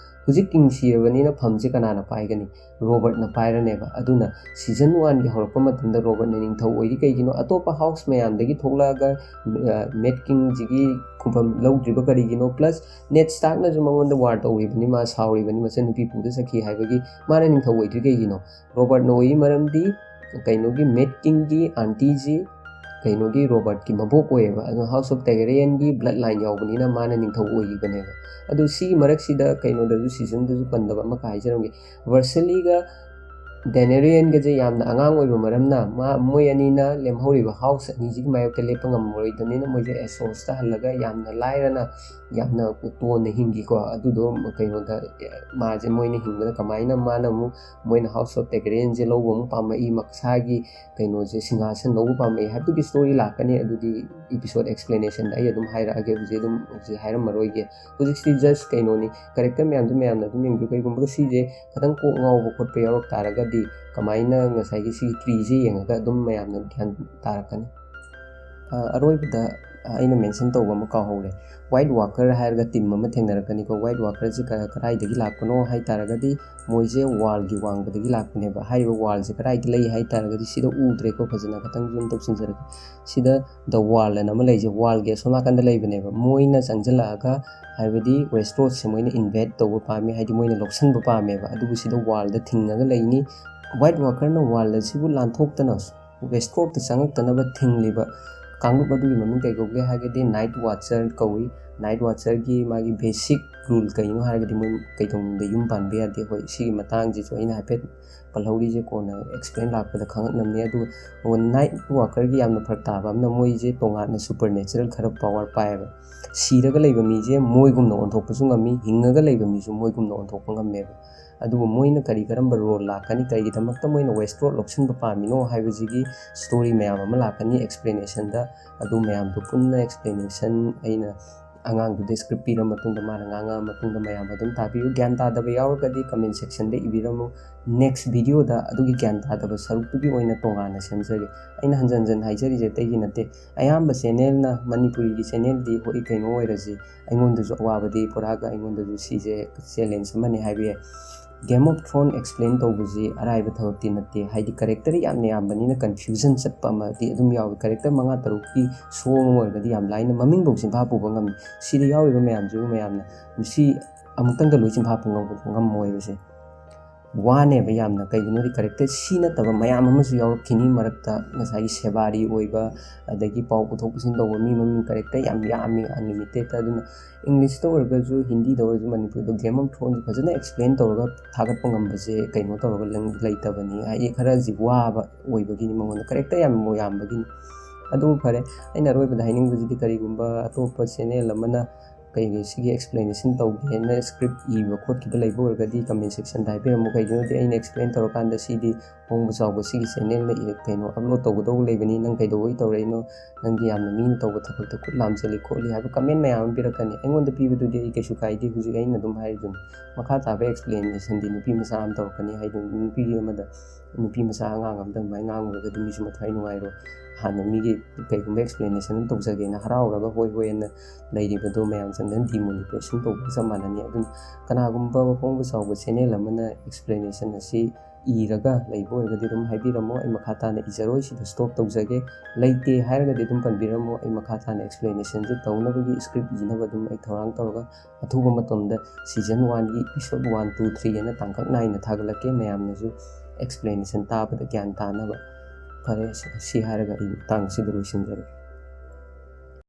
ꯍꯧꯖꯤꯛ ꯀꯤꯡ ꯁꯤꯔꯕꯅꯤꯅ ꯐꯝꯁꯦ ꯀꯅꯥꯅ ꯄꯥꯏꯒꯅꯤ? ꯔꯣꯕꯔꯠꯅ ꯄꯥꯏꯔꯅꯦꯕ꯫ ꯑꯗꯨꯅ ꯁꯤꯖꯟ ꯋꯥꯟꯒꯤ ꯍꯧꯔꯛꯄ ꯃꯇꯝꯗ ꯔꯣꯕꯔꯠꯅ ꯅꯤꯡꯊꯧ ꯑꯣꯏꯔꯤ ꯀꯩꯒꯤꯅꯣ? ꯑꯇꯣꯞꯄ ꯍꯥꯎꯁ ꯃꯌꯥꯝꯗꯒꯤ ꯊꯣꯛꯂꯛꯑꯒ, ꯑ, ꯃꯦꯠ ꯀꯤꯡꯁꯤꯒꯤ ꯈꯨꯕꯝ ꯂꯧꯗ꯭ꯔꯤꯕ ꯀꯔꯤꯒꯤꯅꯣ? ꯄ꯭ꯂꯁ ꯅꯦꯠ ꯁ꯭ꯇꯥꯔꯛꯅꯁꯨ ꯃꯉꯣꯟꯗ ꯋꯥꯔ ꯇꯧꯔꯤꯕꯅꯤ, ꯃꯥ ꯁꯥꯎꯔꯤꯕꯅꯤ, ꯃꯆꯟꯅꯨꯄꯤ ꯄꯨꯗ ꯆꯠꯈꯤ ꯍꯥꯏꯕꯒꯤ꯫ ꯃꯥꯅ ꯅꯤꯡꯊꯧ ꯑꯣꯏꯗ꯭ꯔꯤ ꯀꯩꯒꯤꯅꯣ? ꯔꯣꯕꯔꯠꯅ ꯑꯣꯏꯔꯤ ꯃꯔꯝꯗꯤ ꯀꯩꯅꯣꯒꯤ ꯃꯦꯠ ꯀꯤꯡꯒꯤ ꯑꯥꯟꯇꯤꯁꯤ ꯀꯩꯅꯣꯒꯤ ꯔꯣꯕꯔꯠꯀꯤ ꯃꯕꯣꯛ ꯑꯣꯏꯌꯦꯕ꯫ ꯑꯗꯨꯅ ꯍꯥꯎꯁ ꯑꯣꯐ ꯇꯦꯒꯦꯔꯤꯌꯟꯒꯤ ꯕ꯭ꯂꯠ ꯂꯥꯏꯟ ꯌꯥꯎꯕꯅꯤꯅ ꯃꯥꯅ ꯅꯤꯡꯊꯧ ꯑꯣꯏꯈꯤꯕꯅꯦꯕ꯫ ꯑꯗꯨ ꯁꯤꯒꯤ ꯃꯔꯛꯁꯤꯗ ꯀꯩꯅꯣꯗꯁꯨ ꯁꯤꯖꯟꯗꯁꯨ ꯄꯟꯗꯕ ꯑꯃꯈꯛ ꯍꯥꯏꯖꯔꯝꯒꯦ꯫ ꯚꯔꯁꯂꯤꯒ ꯗꯦꯅꯦꯔꯤꯌꯟꯒꯁꯦ ꯌꯥꯝꯅ ꯑꯉꯥꯡ ꯑꯣꯏꯕ ꯃꯔꯝꯅ ꯃꯥ, ꯃꯣꯏ ꯑꯅꯤꯅ ꯂꯦꯝꯍꯧꯔꯤꯕ ꯍꯥꯎꯁ ꯑꯅꯤꯁꯤꯒꯤ ꯃꯥꯌꯣꯛꯇ ꯂꯦꯞꯄ ꯉꯝꯃꯔꯣꯏꯗꯕꯅꯤꯅ ꯃꯣꯏꯁꯦ ꯑꯦꯁꯣꯁꯇ ꯍꯜꯂꯒ ꯌꯥꯝꯅ ꯂꯥꯏꯔꯅ ꯌꯥꯝꯅ ꯇꯣꯟꯅ ꯍꯤꯡꯈꯤꯀꯣ꯫ ꯑꯗꯨꯗꯣ ꯀꯩꯅꯣꯗ ꯃꯥꯁꯦ, ꯃꯣꯏꯅ ꯍꯤꯡꯕꯗ ꯀꯃꯥꯏꯅ ꯃꯥꯅ ꯑꯃꯨꯛ, ꯃꯣꯏꯅ ꯍꯥꯎꯁ ꯑꯣꯐ ꯇꯦꯒꯔꯤꯌꯟꯁꯦ ꯂꯧꯕ ꯑꯃꯨꯛ ꯄꯥꯝꯃꯛꯏ, ꯃꯁꯥꯒꯤ ꯀꯩꯅꯣꯁꯦ, ꯁꯤꯡꯍꯥꯁꯟ ꯂꯧꯕ ꯄꯥꯝꯃꯛꯏ ꯍꯥꯏꯕꯗꯨꯒꯤ ꯁ꯭ꯇꯣꯔꯤ ꯂꯥꯛꯀꯅꯤ꯫ ꯑꯗꯨꯗꯤ ꯏꯄꯤꯁꯣꯗ ꯑꯦꯛꯁꯄ꯭ꯂꯦꯅꯦꯁꯟꯗ ꯑꯩ ꯑꯗꯨꯝ ꯍꯥꯏꯔꯛꯑꯒꯦ, ꯍꯧꯖꯤꯛ ꯑꯗꯨꯝ ꯍꯧꯖꯤꯛ ꯍꯥꯏꯔꯝꯃꯔꯣꯏꯒꯦ꯫ ꯍꯧꯖꯤꯛꯁꯤꯗꯤ ꯖꯁ ꯀꯩꯅꯣꯅꯤ, ꯀꯦꯔꯦꯛꯇꯔ ꯃꯌꯥꯝꯗꯨ ꯃꯌꯥꯝꯅ ꯑꯗꯨꯝ ꯌꯦꯡꯕꯤꯌꯨ꯫ ꯀꯩꯒꯨꯝꯕ ꯁꯤꯁꯦ ꯈꯤꯇꯪ ꯀꯣꯛ ꯉꯥꯎꯕ ꯈꯣꯠꯄ ꯌꯥꯎꯔꯛ ꯇꯥꯔꯒꯗꯤ ꯀꯃꯥꯏꯅ ꯉꯁꯥꯏꯒꯤ ꯁꯤꯒꯤ ꯇ꯭ꯔꯤꯁꯦ ꯌꯦꯡꯉꯒ ꯑꯗꯨꯝ ꯃꯌꯥꯝꯅ ꯒ꯭ꯌꯥꯟ ꯇꯥꯔꯛꯀꯅꯤ꯫ ꯑ, ꯑꯔꯣꯏꯕꯗ, ꯑ, ꯑꯩꯅ ꯃꯦꯟꯁꯟ ꯇꯧꯕ ꯑꯃ ꯀꯥꯎꯍꯧꯔꯦ꯫ ꯋꯥꯏꯠ ꯋꯥꯀꯔ ꯍꯥꯏꯔꯒ ꯇꯤꯝ ꯑꯃ ꯊꯦꯡꯅꯔꯛꯀꯅꯤꯀꯣ꯫ ꯋꯥꯏꯠ ꯋꯥꯀꯔꯁꯦ ꯀ-, ꯀꯗꯥꯏꯗꯒꯤ ꯂꯥꯛꯄꯅꯣ ꯍꯥꯏ ꯇꯥꯔꯒꯗꯤ ꯃꯣꯏꯁꯦ ꯋꯥꯜꯒꯤ ꯋꯥꯡꯃꯗꯒꯤ ꯂꯥꯛꯄꯅꯦꯕ꯫ ꯍꯥꯏꯔꯤꯕ ꯋꯥꯜꯁꯦ ꯀꯗꯥꯏꯗ ꯂꯩ ꯍꯥꯏ ꯇꯥꯔꯒꯗꯤ, ꯁꯤꯗ ꯎꯗ꯭ꯔꯦꯀꯣ, ꯐꯖꯅ ꯈꯤꯇꯪ ꯖꯨꯝ ꯇꯧꯁꯤꯟꯖꯔꯒꯦ꯫ ꯁꯤꯗ ꯗ ꯋꯥꯜ ꯑꯅ ꯑꯃ ꯂꯩꯁꯦ, ꯋꯥꯜꯒꯤ ꯑꯁꯣꯝ ꯅꯥꯀꯟꯗ ꯂꯩꯕꯅꯦꯕ꯫ ꯃꯣꯏꯅ ꯆꯪꯁꯤꯜꯂꯛꯑꯒ, ꯍꯥꯏꯕꯗꯤ ꯋꯦꯁ꯭ꯇꯔꯣꯁꯁꯦ ꯃꯣꯏꯅ ꯏꯟꯚꯦꯗ ꯇꯧꯕ ꯄꯥꯝꯃꯤ, ꯍꯥꯏꯗꯤ ꯃꯣꯏꯅ ꯂꯧꯁꯤꯟꯕ ꯄꯥꯝꯃꯦꯕ꯫ ꯑꯗꯨꯕꯨ ꯁꯤꯗ ꯋꯥꯜꯗ ꯊꯤꯡꯉꯒ ꯂꯩꯅꯤ꯫ ꯋꯥꯏꯠ ꯋꯥꯀꯔꯅ ꯋꯥꯜ ꯑꯁꯤꯕꯨ ꯂꯥꯟꯊꯣꯛꯇꯅ ꯋꯦꯁ꯭ꯇꯔꯣꯁꯇ ꯆꯪꯉꯛꯇꯅꯕ ꯊꯤꯡꯂꯤꯕ ꯀꯥꯡꯂꯨꯞ ꯑꯗꯨꯒꯤ ꯃꯃꯤꯡ ꯀꯩ ꯀꯧꯒꯦ ꯍꯥꯏꯔꯒꯗꯤ ꯅꯥꯏꯠ ꯋꯥꯆꯔ ꯀꯧꯏ꯫ ꯅꯥꯏꯠ ꯋꯥꯆꯔꯒꯤ ꯃꯥꯒꯤ ꯕꯦꯁꯤꯛ ꯔꯨꯜ ꯀꯩꯅꯣ ꯍꯥꯏꯔꯒꯗꯤ ꯃꯣꯏ ꯀꯩꯗꯧꯅꯨꯡꯗ ꯌꯨꯝ ꯄꯥꯟꯕ ꯌꯥꯗꯦ꯫ ꯍꯣꯏ, ꯁꯤꯒꯤ ꯃꯇꯥꯡꯁꯤꯁꯨ ꯑꯩꯅ ꯍꯥꯏꯐꯦꯠ ꯄꯜꯍꯧꯔꯤꯁꯦ ꯀꯣꯟꯅ ꯑꯦꯛꯁꯄ꯭ꯂꯦꯟ ꯂꯥꯛꯄꯗ ꯈꯪꯉꯛꯅꯕꯅꯦ꯫ ꯑꯗꯨꯒ ꯅꯥꯏꯠ ꯋꯥꯀꯔꯒꯤ ꯌꯥꯝꯅ ꯐꯔꯛ ꯇꯥꯕ ꯑꯃꯅ, ꯃꯣꯏꯁꯦ ꯇꯣꯉꯥꯟꯅ ꯁꯨꯄꯔ ꯅꯦꯆꯔꯦꯜ ꯈꯔ ꯄꯋꯥꯔ ꯄꯥꯏꯌꯦꯕ꯫ ꯁꯤꯔꯒ ꯂꯩꯕ ꯃꯤꯁꯦ ꯃꯣꯏꯒꯨꯝꯅ ꯑꯣꯟꯊꯣꯛꯄꯁꯨ ꯉꯝꯃꯤ, ꯍꯤꯡꯉꯒ ꯂꯩꯕ ꯃꯤꯁꯨ ꯃꯣꯏꯒꯨꯝꯅ ꯑꯣꯟꯊꯣꯛꯄ ꯉꯝꯃꯦꯕ꯫ ꯑꯗꯨꯕꯨ ꯃꯣꯏꯅ ꯀꯔꯤ ꯀꯔꯝꯕ ꯔꯣꯜ ꯂꯥꯛꯀꯅꯤ, ꯀꯔꯤꯒꯤꯗꯃꯛꯇ ꯃꯣꯏꯅ ꯋꯦꯁ꯭ꯇꯔꯣꯁ ꯂꯧꯁꯤꯟꯕ ꯄꯥꯝꯃꯤꯅꯣ ꯍꯥꯏꯕꯁꯤꯒꯤ ꯁ꯭ꯇꯣꯔꯤ ꯃꯌꯥꯝ ꯑꯃ ꯂꯥꯛꯀꯅꯤ ꯑꯦꯛꯁꯄ꯭ꯂꯦꯅꯦꯁꯟꯗ꯫ ꯑꯗꯨ ꯃꯌꯥꯝꯗꯣ ꯄꯨꯟꯅ ꯑꯦꯛꯁꯄ꯭ꯂꯦꯅꯦꯁꯟ ꯑꯩꯅ ꯑꯉꯥꯡꯗꯨꯗ ꯁ꯭ꯀ꯭ꯔꯤꯞ ꯄꯤꯔ ꯃꯇꯨꯡꯗ, ꯃꯥꯅ ꯉꯥꯡꯉꯛꯑ ꯃꯇꯨꯡꯗ ꯃꯌꯥꯝ ꯑꯗꯨꯝ ꯇꯥꯕꯤꯌꯨ꯫ ꯒ꯭ꯌꯥꯟ ꯇꯥꯗꯕ ꯌꯥꯎꯔꯒꯗꯤ ꯀꯃꯦꯟ ꯁꯦꯛꯁꯟꯗ ꯏꯕꯤꯔꯝꯃꯨ꯫ ꯅꯦꯛꯁ ꯚꯤꯗꯤꯑꯣꯗ ꯑꯗꯨꯒꯤ ꯒ꯭ꯌꯥꯟ ꯇꯥꯗꯕ ꯁꯔꯨꯛꯇꯨꯒꯤ ꯑꯣꯏꯅ ꯇꯣꯉꯥꯟꯅ ꯁꯦꯝꯖꯒꯦ꯫ ꯑꯩꯅ ꯍꯟꯖꯟ ꯍꯟꯖꯟ ꯍꯥꯏꯖꯔꯤꯁꯦ ꯑꯇꯩꯒꯤ ꯅꯠꯇꯦ꯫ ꯑꯌꯥꯝꯕ ꯆꯦꯅꯦꯜꯅ, ꯃꯅꯤꯄꯨꯔꯤꯒꯤ ꯆꯦꯅꯦꯜꯗꯤ ꯍꯣꯏ ꯀꯩꯅꯣ ꯑꯣꯏꯔꯁꯤ, ꯑꯩꯉꯣꯟꯗꯁꯨ ꯑꯋꯥꯕꯗꯤ ꯄꯨꯔꯛꯑꯒ ꯑꯩꯉꯣꯟꯗꯁꯨ ꯁꯤꯁꯦ ꯆꯦꯂꯦꯟꯖ ꯑꯃꯅꯤ ꯍꯥꯏꯕ ꯌꯥꯏ꯫ ꯒꯦꯝ ꯑꯣꯐ ꯊ꯭ꯔꯣꯟ ꯑꯦꯛꯁꯄ꯭ꯂꯦꯟ ꯇꯧꯕꯁꯤ ꯑꯔꯥꯏꯕ ꯊꯕꯛꯇꯤ ꯅꯠꯇꯦ, ꯍꯥꯏꯗꯤ ꯀꯦꯔꯦꯛꯇꯔ ꯌꯥꯝꯅ ꯌꯥꯝꯕꯅꯤꯅ ꯀꯟꯐ꯭ꯌꯨꯖꯟ ꯆꯠꯄ ꯑꯃꯗꯤ ꯑꯗꯨꯝ ꯌꯥꯎꯏ꯫ ꯀꯦꯔꯦꯛꯇꯔ ꯃꯉꯥ ꯇꯔꯨꯛꯀꯤ ꯁꯣ ꯑꯃ ꯑꯣꯏꯔꯒꯗꯤ ꯌꯥꯝ ꯂꯥꯏꯅ ꯃꯃꯤꯡꯐꯧ ꯆꯤꯟꯐꯥ ꯄꯨꯕ ꯉꯝꯃꯤ꯫ ꯁꯤꯗ ꯌꯥꯎꯔꯤꯕ ꯃꯌꯥꯝꯁꯤꯕꯨ ꯃꯌꯥꯝꯅ ꯃꯁꯤ ꯑꯃꯨꯛꯇꯪꯗ ꯂꯣꯏ ꯆꯤꯟꯐꯥ ꯄꯨ ꯉꯝ-, ꯉꯝꯃꯣꯏꯕꯁꯦ꯫ ꯋꯥꯅꯦꯕ ꯌꯥꯝꯅ꯫ ꯀꯩꯒꯤꯅꯣꯗꯤ ꯀꯦꯔꯦꯛꯇꯔ ꯁꯤ ꯅꯠꯇꯕ ꯃꯌꯥꯝ ꯑꯃꯁꯨ ꯌꯥꯎꯔꯛꯈꯤꯅꯤ ꯃꯔꯛꯇ, ꯉꯁꯥꯏꯒꯤ ꯁꯦꯕꯥꯔꯤ ꯑꯣꯏꯕ, ꯑꯗꯒꯤ ꯄꯥꯎ ꯄꯨꯊꯣꯛ ꯄꯨꯁꯤꯟ ꯇꯧꯕ ꯃꯤ ꯃꯃꯤꯡ ꯀꯦꯔꯦꯛꯇꯔ ꯌꯥꯝ ꯌꯥꯝꯃꯤ, ꯑꯟꯂꯤꯃꯤꯇꯦꯠꯇ꯫ ꯑꯗꯨꯅ ꯏꯪꯂꯤꯁꯇ ꯑꯣꯏꯔꯒꯁꯨ, ꯍꯤꯟꯗꯤꯗ ꯑꯣꯏꯔꯁꯨ, ꯃꯅꯤꯄꯨꯔꯤꯗ Game of Thrones ꯐꯖꯅ ꯑꯦꯛꯁꯄ꯭ꯂꯦꯟ ꯇꯧꯔꯒ ꯊꯥꯒꯠꯄ ꯉꯝꯕꯁꯦ ꯀꯩꯅꯣ ꯇꯧꯔꯒ ꯂꯩ-, ꯂꯩꯇꯕꯅꯤ꯫ ꯍꯥꯏꯗꯤ ꯈꯔ ꯋꯥꯕ ꯑꯣꯏꯕꯒꯤꯅꯤ, ꯃꯉꯣꯟꯗ ꯀꯦꯔꯦꯛꯇꯔ ꯌꯥꯝ ꯌꯥꯝꯕꯒꯤꯅꯤ꯫ ꯑꯗꯨꯕꯨ ꯐꯔꯦ, ꯑꯩꯅ ꯑꯔꯣꯏꯕꯗ ꯍꯥꯏꯅꯤꯡꯕꯁꯤꯗꯤ, ꯀꯔꯤꯒꯨꯝꯕ ꯑꯇꯣꯞꯄ ꯆꯦꯅꯦꯜ ꯑꯃꯅ ꯀꯩꯒꯤ ꯁꯤꯒꯤ ꯑꯦꯛꯁꯄ꯭ꯂꯦꯅꯦꯁꯟ ꯇꯧꯒꯦꯅ ꯁ꯭ꯀ꯭ꯔꯤꯞ ꯏꯕ ꯈꯣꯠꯈꯤꯕ ꯂꯩꯕ ꯑꯣꯏꯔꯒꯗꯤ, ꯀꯃꯦꯟ ꯁꯦꯛꯁꯟꯗ ꯍꯥꯏꯕꯤꯔꯝꯃꯨ꯫ ꯀꯩꯒꯤꯅꯣꯗꯤ ꯑꯩꯅ ꯑꯦꯛꯁꯄ꯭ꯂꯦꯟ ꯇꯧꯔꯀꯥꯟꯗ ꯁꯤꯗꯤ ꯍꯣꯡꯕ ꯆꯥꯎꯕ ꯁꯤꯒꯤ ꯆꯦꯅꯦꯜꯅ ꯏꯔ-, ꯀꯩꯅꯣ, ꯑꯞꯂꯣꯗ ꯇꯧꯒꯗꯧꯕ ꯂꯩꯕꯅꯤ, ꯅꯪ ꯀꯩꯗꯧꯕꯩ ꯇꯧꯔꯛꯏꯅꯣ, ꯅꯪꯗꯤ ꯌꯥꯝꯅ ꯃꯤꯅ ꯇꯧꯕ ꯊꯕꯛꯇ ꯈꯨꯠ ꯂꯥꯝꯁꯤꯜꯂꯤ ꯈꯣꯠꯂꯤ ꯍꯥꯏꯕ ꯀꯃꯦꯟ ꯃꯌꯥꯝ ꯑꯃ ꯄꯤꯔꯛꯀꯅꯤ꯫ ꯑꯩꯉꯣꯟꯗ ꯄꯤꯕꯗꯨꯗꯤ ꯑꯩ ꯀꯩꯁꯨ ꯀꯥꯏꯗꯦ꯫ ꯍꯧꯖꯤꯛ ꯑꯩꯅ ꯑꯗꯨꯝ ꯍꯥꯏꯔꯤꯗꯨꯅꯤ, ꯃꯈꯥ ꯇꯥꯕ ꯑꯦꯛꯁꯄ꯭ꯂꯦꯅꯦꯁꯟꯗꯤ ꯅꯨꯄꯤ ꯃꯆꯥ ꯑꯃ ꯇꯧꯔꯛꯀꯅꯤ ꯍꯥꯏꯗꯨꯅꯤ꯫ ꯅꯨꯄꯤ ꯑꯃꯗ, ꯅꯨꯄꯤ ꯃꯆꯥ ꯑꯉꯥꯡ ꯑꯃꯗ ꯑꯗꯨꯃꯥꯏꯅ ꯉꯥꯡꯉꯨꯔꯒꯗꯤ ꯃꯤꯁꯨ ꯃꯊ꯭ꯋꯥꯏ ꯅꯨꯡꯉꯥꯏꯔꯣꯏ꯫ ꯍꯥꯟꯅ ꯃꯤꯒꯤ ꯀꯩꯒꯨꯝꯕ ꯑꯦꯛꯁꯄ꯭ꯂꯦꯅꯦꯁꯟ ꯑꯃ ꯇꯧꯖꯒꯦꯅ ꯍꯔꯥꯎꯔꯒ ꯍꯣꯏ ꯍꯣꯏ ꯑꯅ ꯂꯩꯔꯤꯕꯗꯣ ꯃꯌꯥꯝ ꯆꯪꯗꯅ ꯗꯤꯃꯣꯅꯤꯇꯥꯏꯖꯦꯁꯟ ꯇꯧꯕꯒ ꯆꯞ ꯃꯥꯟꯅꯅꯤ꯫ ꯑꯗꯨꯅ ꯀꯅꯥꯒꯨꯝꯕ ꯍꯣꯡꯕ ꯆꯥꯎꯕ ꯆꯦꯅꯦꯜ ꯑꯃꯅ ꯑꯦꯛꯁꯄ꯭ꯂꯦꯅꯦꯁꯟ ꯑꯁꯤ ꯏꯔꯒ ꯂꯩꯕ ꯑꯣꯏꯔꯒꯗꯤ ꯑꯗꯨꯝ ꯍꯥꯏꯕꯤꯔꯝꯃꯣ, ꯑꯩ ꯃꯈꯥ ꯇꯥꯅ ꯏꯖꯔꯣꯏ, ꯁꯤꯗ ꯁ꯭ꯇꯣꯞ ꯇꯧꯖꯒꯦ꯫ ꯂꯩꯇꯦ ꯍꯥꯏꯔꯒꯗꯤ ꯑꯗꯨꯝ ꯄꯟꯕꯤꯔꯝꯃꯣ, ꯑꯩ ꯃꯈꯥ ꯇꯥꯅ ꯑꯦꯛꯁꯄ꯭ꯂꯦꯅꯦꯁꯟꯁꯦ ꯇꯧꯅꯕꯒꯤ ꯁ꯭ꯀ꯭ꯔꯤꯞ ꯏꯅꯕ ꯑꯗꯨꯝ ꯑꯩ ꯊꯧꯔꯥꯡ ꯇꯧꯔꯒ ꯑꯊꯨꯕ ꯃꯇꯝꯗ ꯁꯤꯖꯟ ꯋꯥꯟꯒꯤ ꯏꯄꯤꯁꯣꯠ ꯋꯥꯟ, ꯇꯨ, ꯊ꯭ꯔꯤ ꯍꯥꯏꯅ ꯇꯥꯡꯀꯛ ꯅꯥꯏꯅ ꯊꯥꯒꯠꯂꯛꯀꯦ, ꯃꯌꯥꯝꯅꯁꯨ ꯑꯦꯛꯁꯄ꯭ꯂꯦꯅꯦꯁꯟ ꯇꯥꯕꯗ ꯒ꯭ꯌꯥꯟ ꯇꯥꯅꯕ꯫ ꯐꯔꯦ, ꯁꯤ ꯍꯥꯏꯔꯒ ꯑꯩ ꯃꯇꯥꯡ ꯑꯁꯤꯗ ꯂꯣꯏꯁꯤꯟꯖꯔꯒꯦ꯫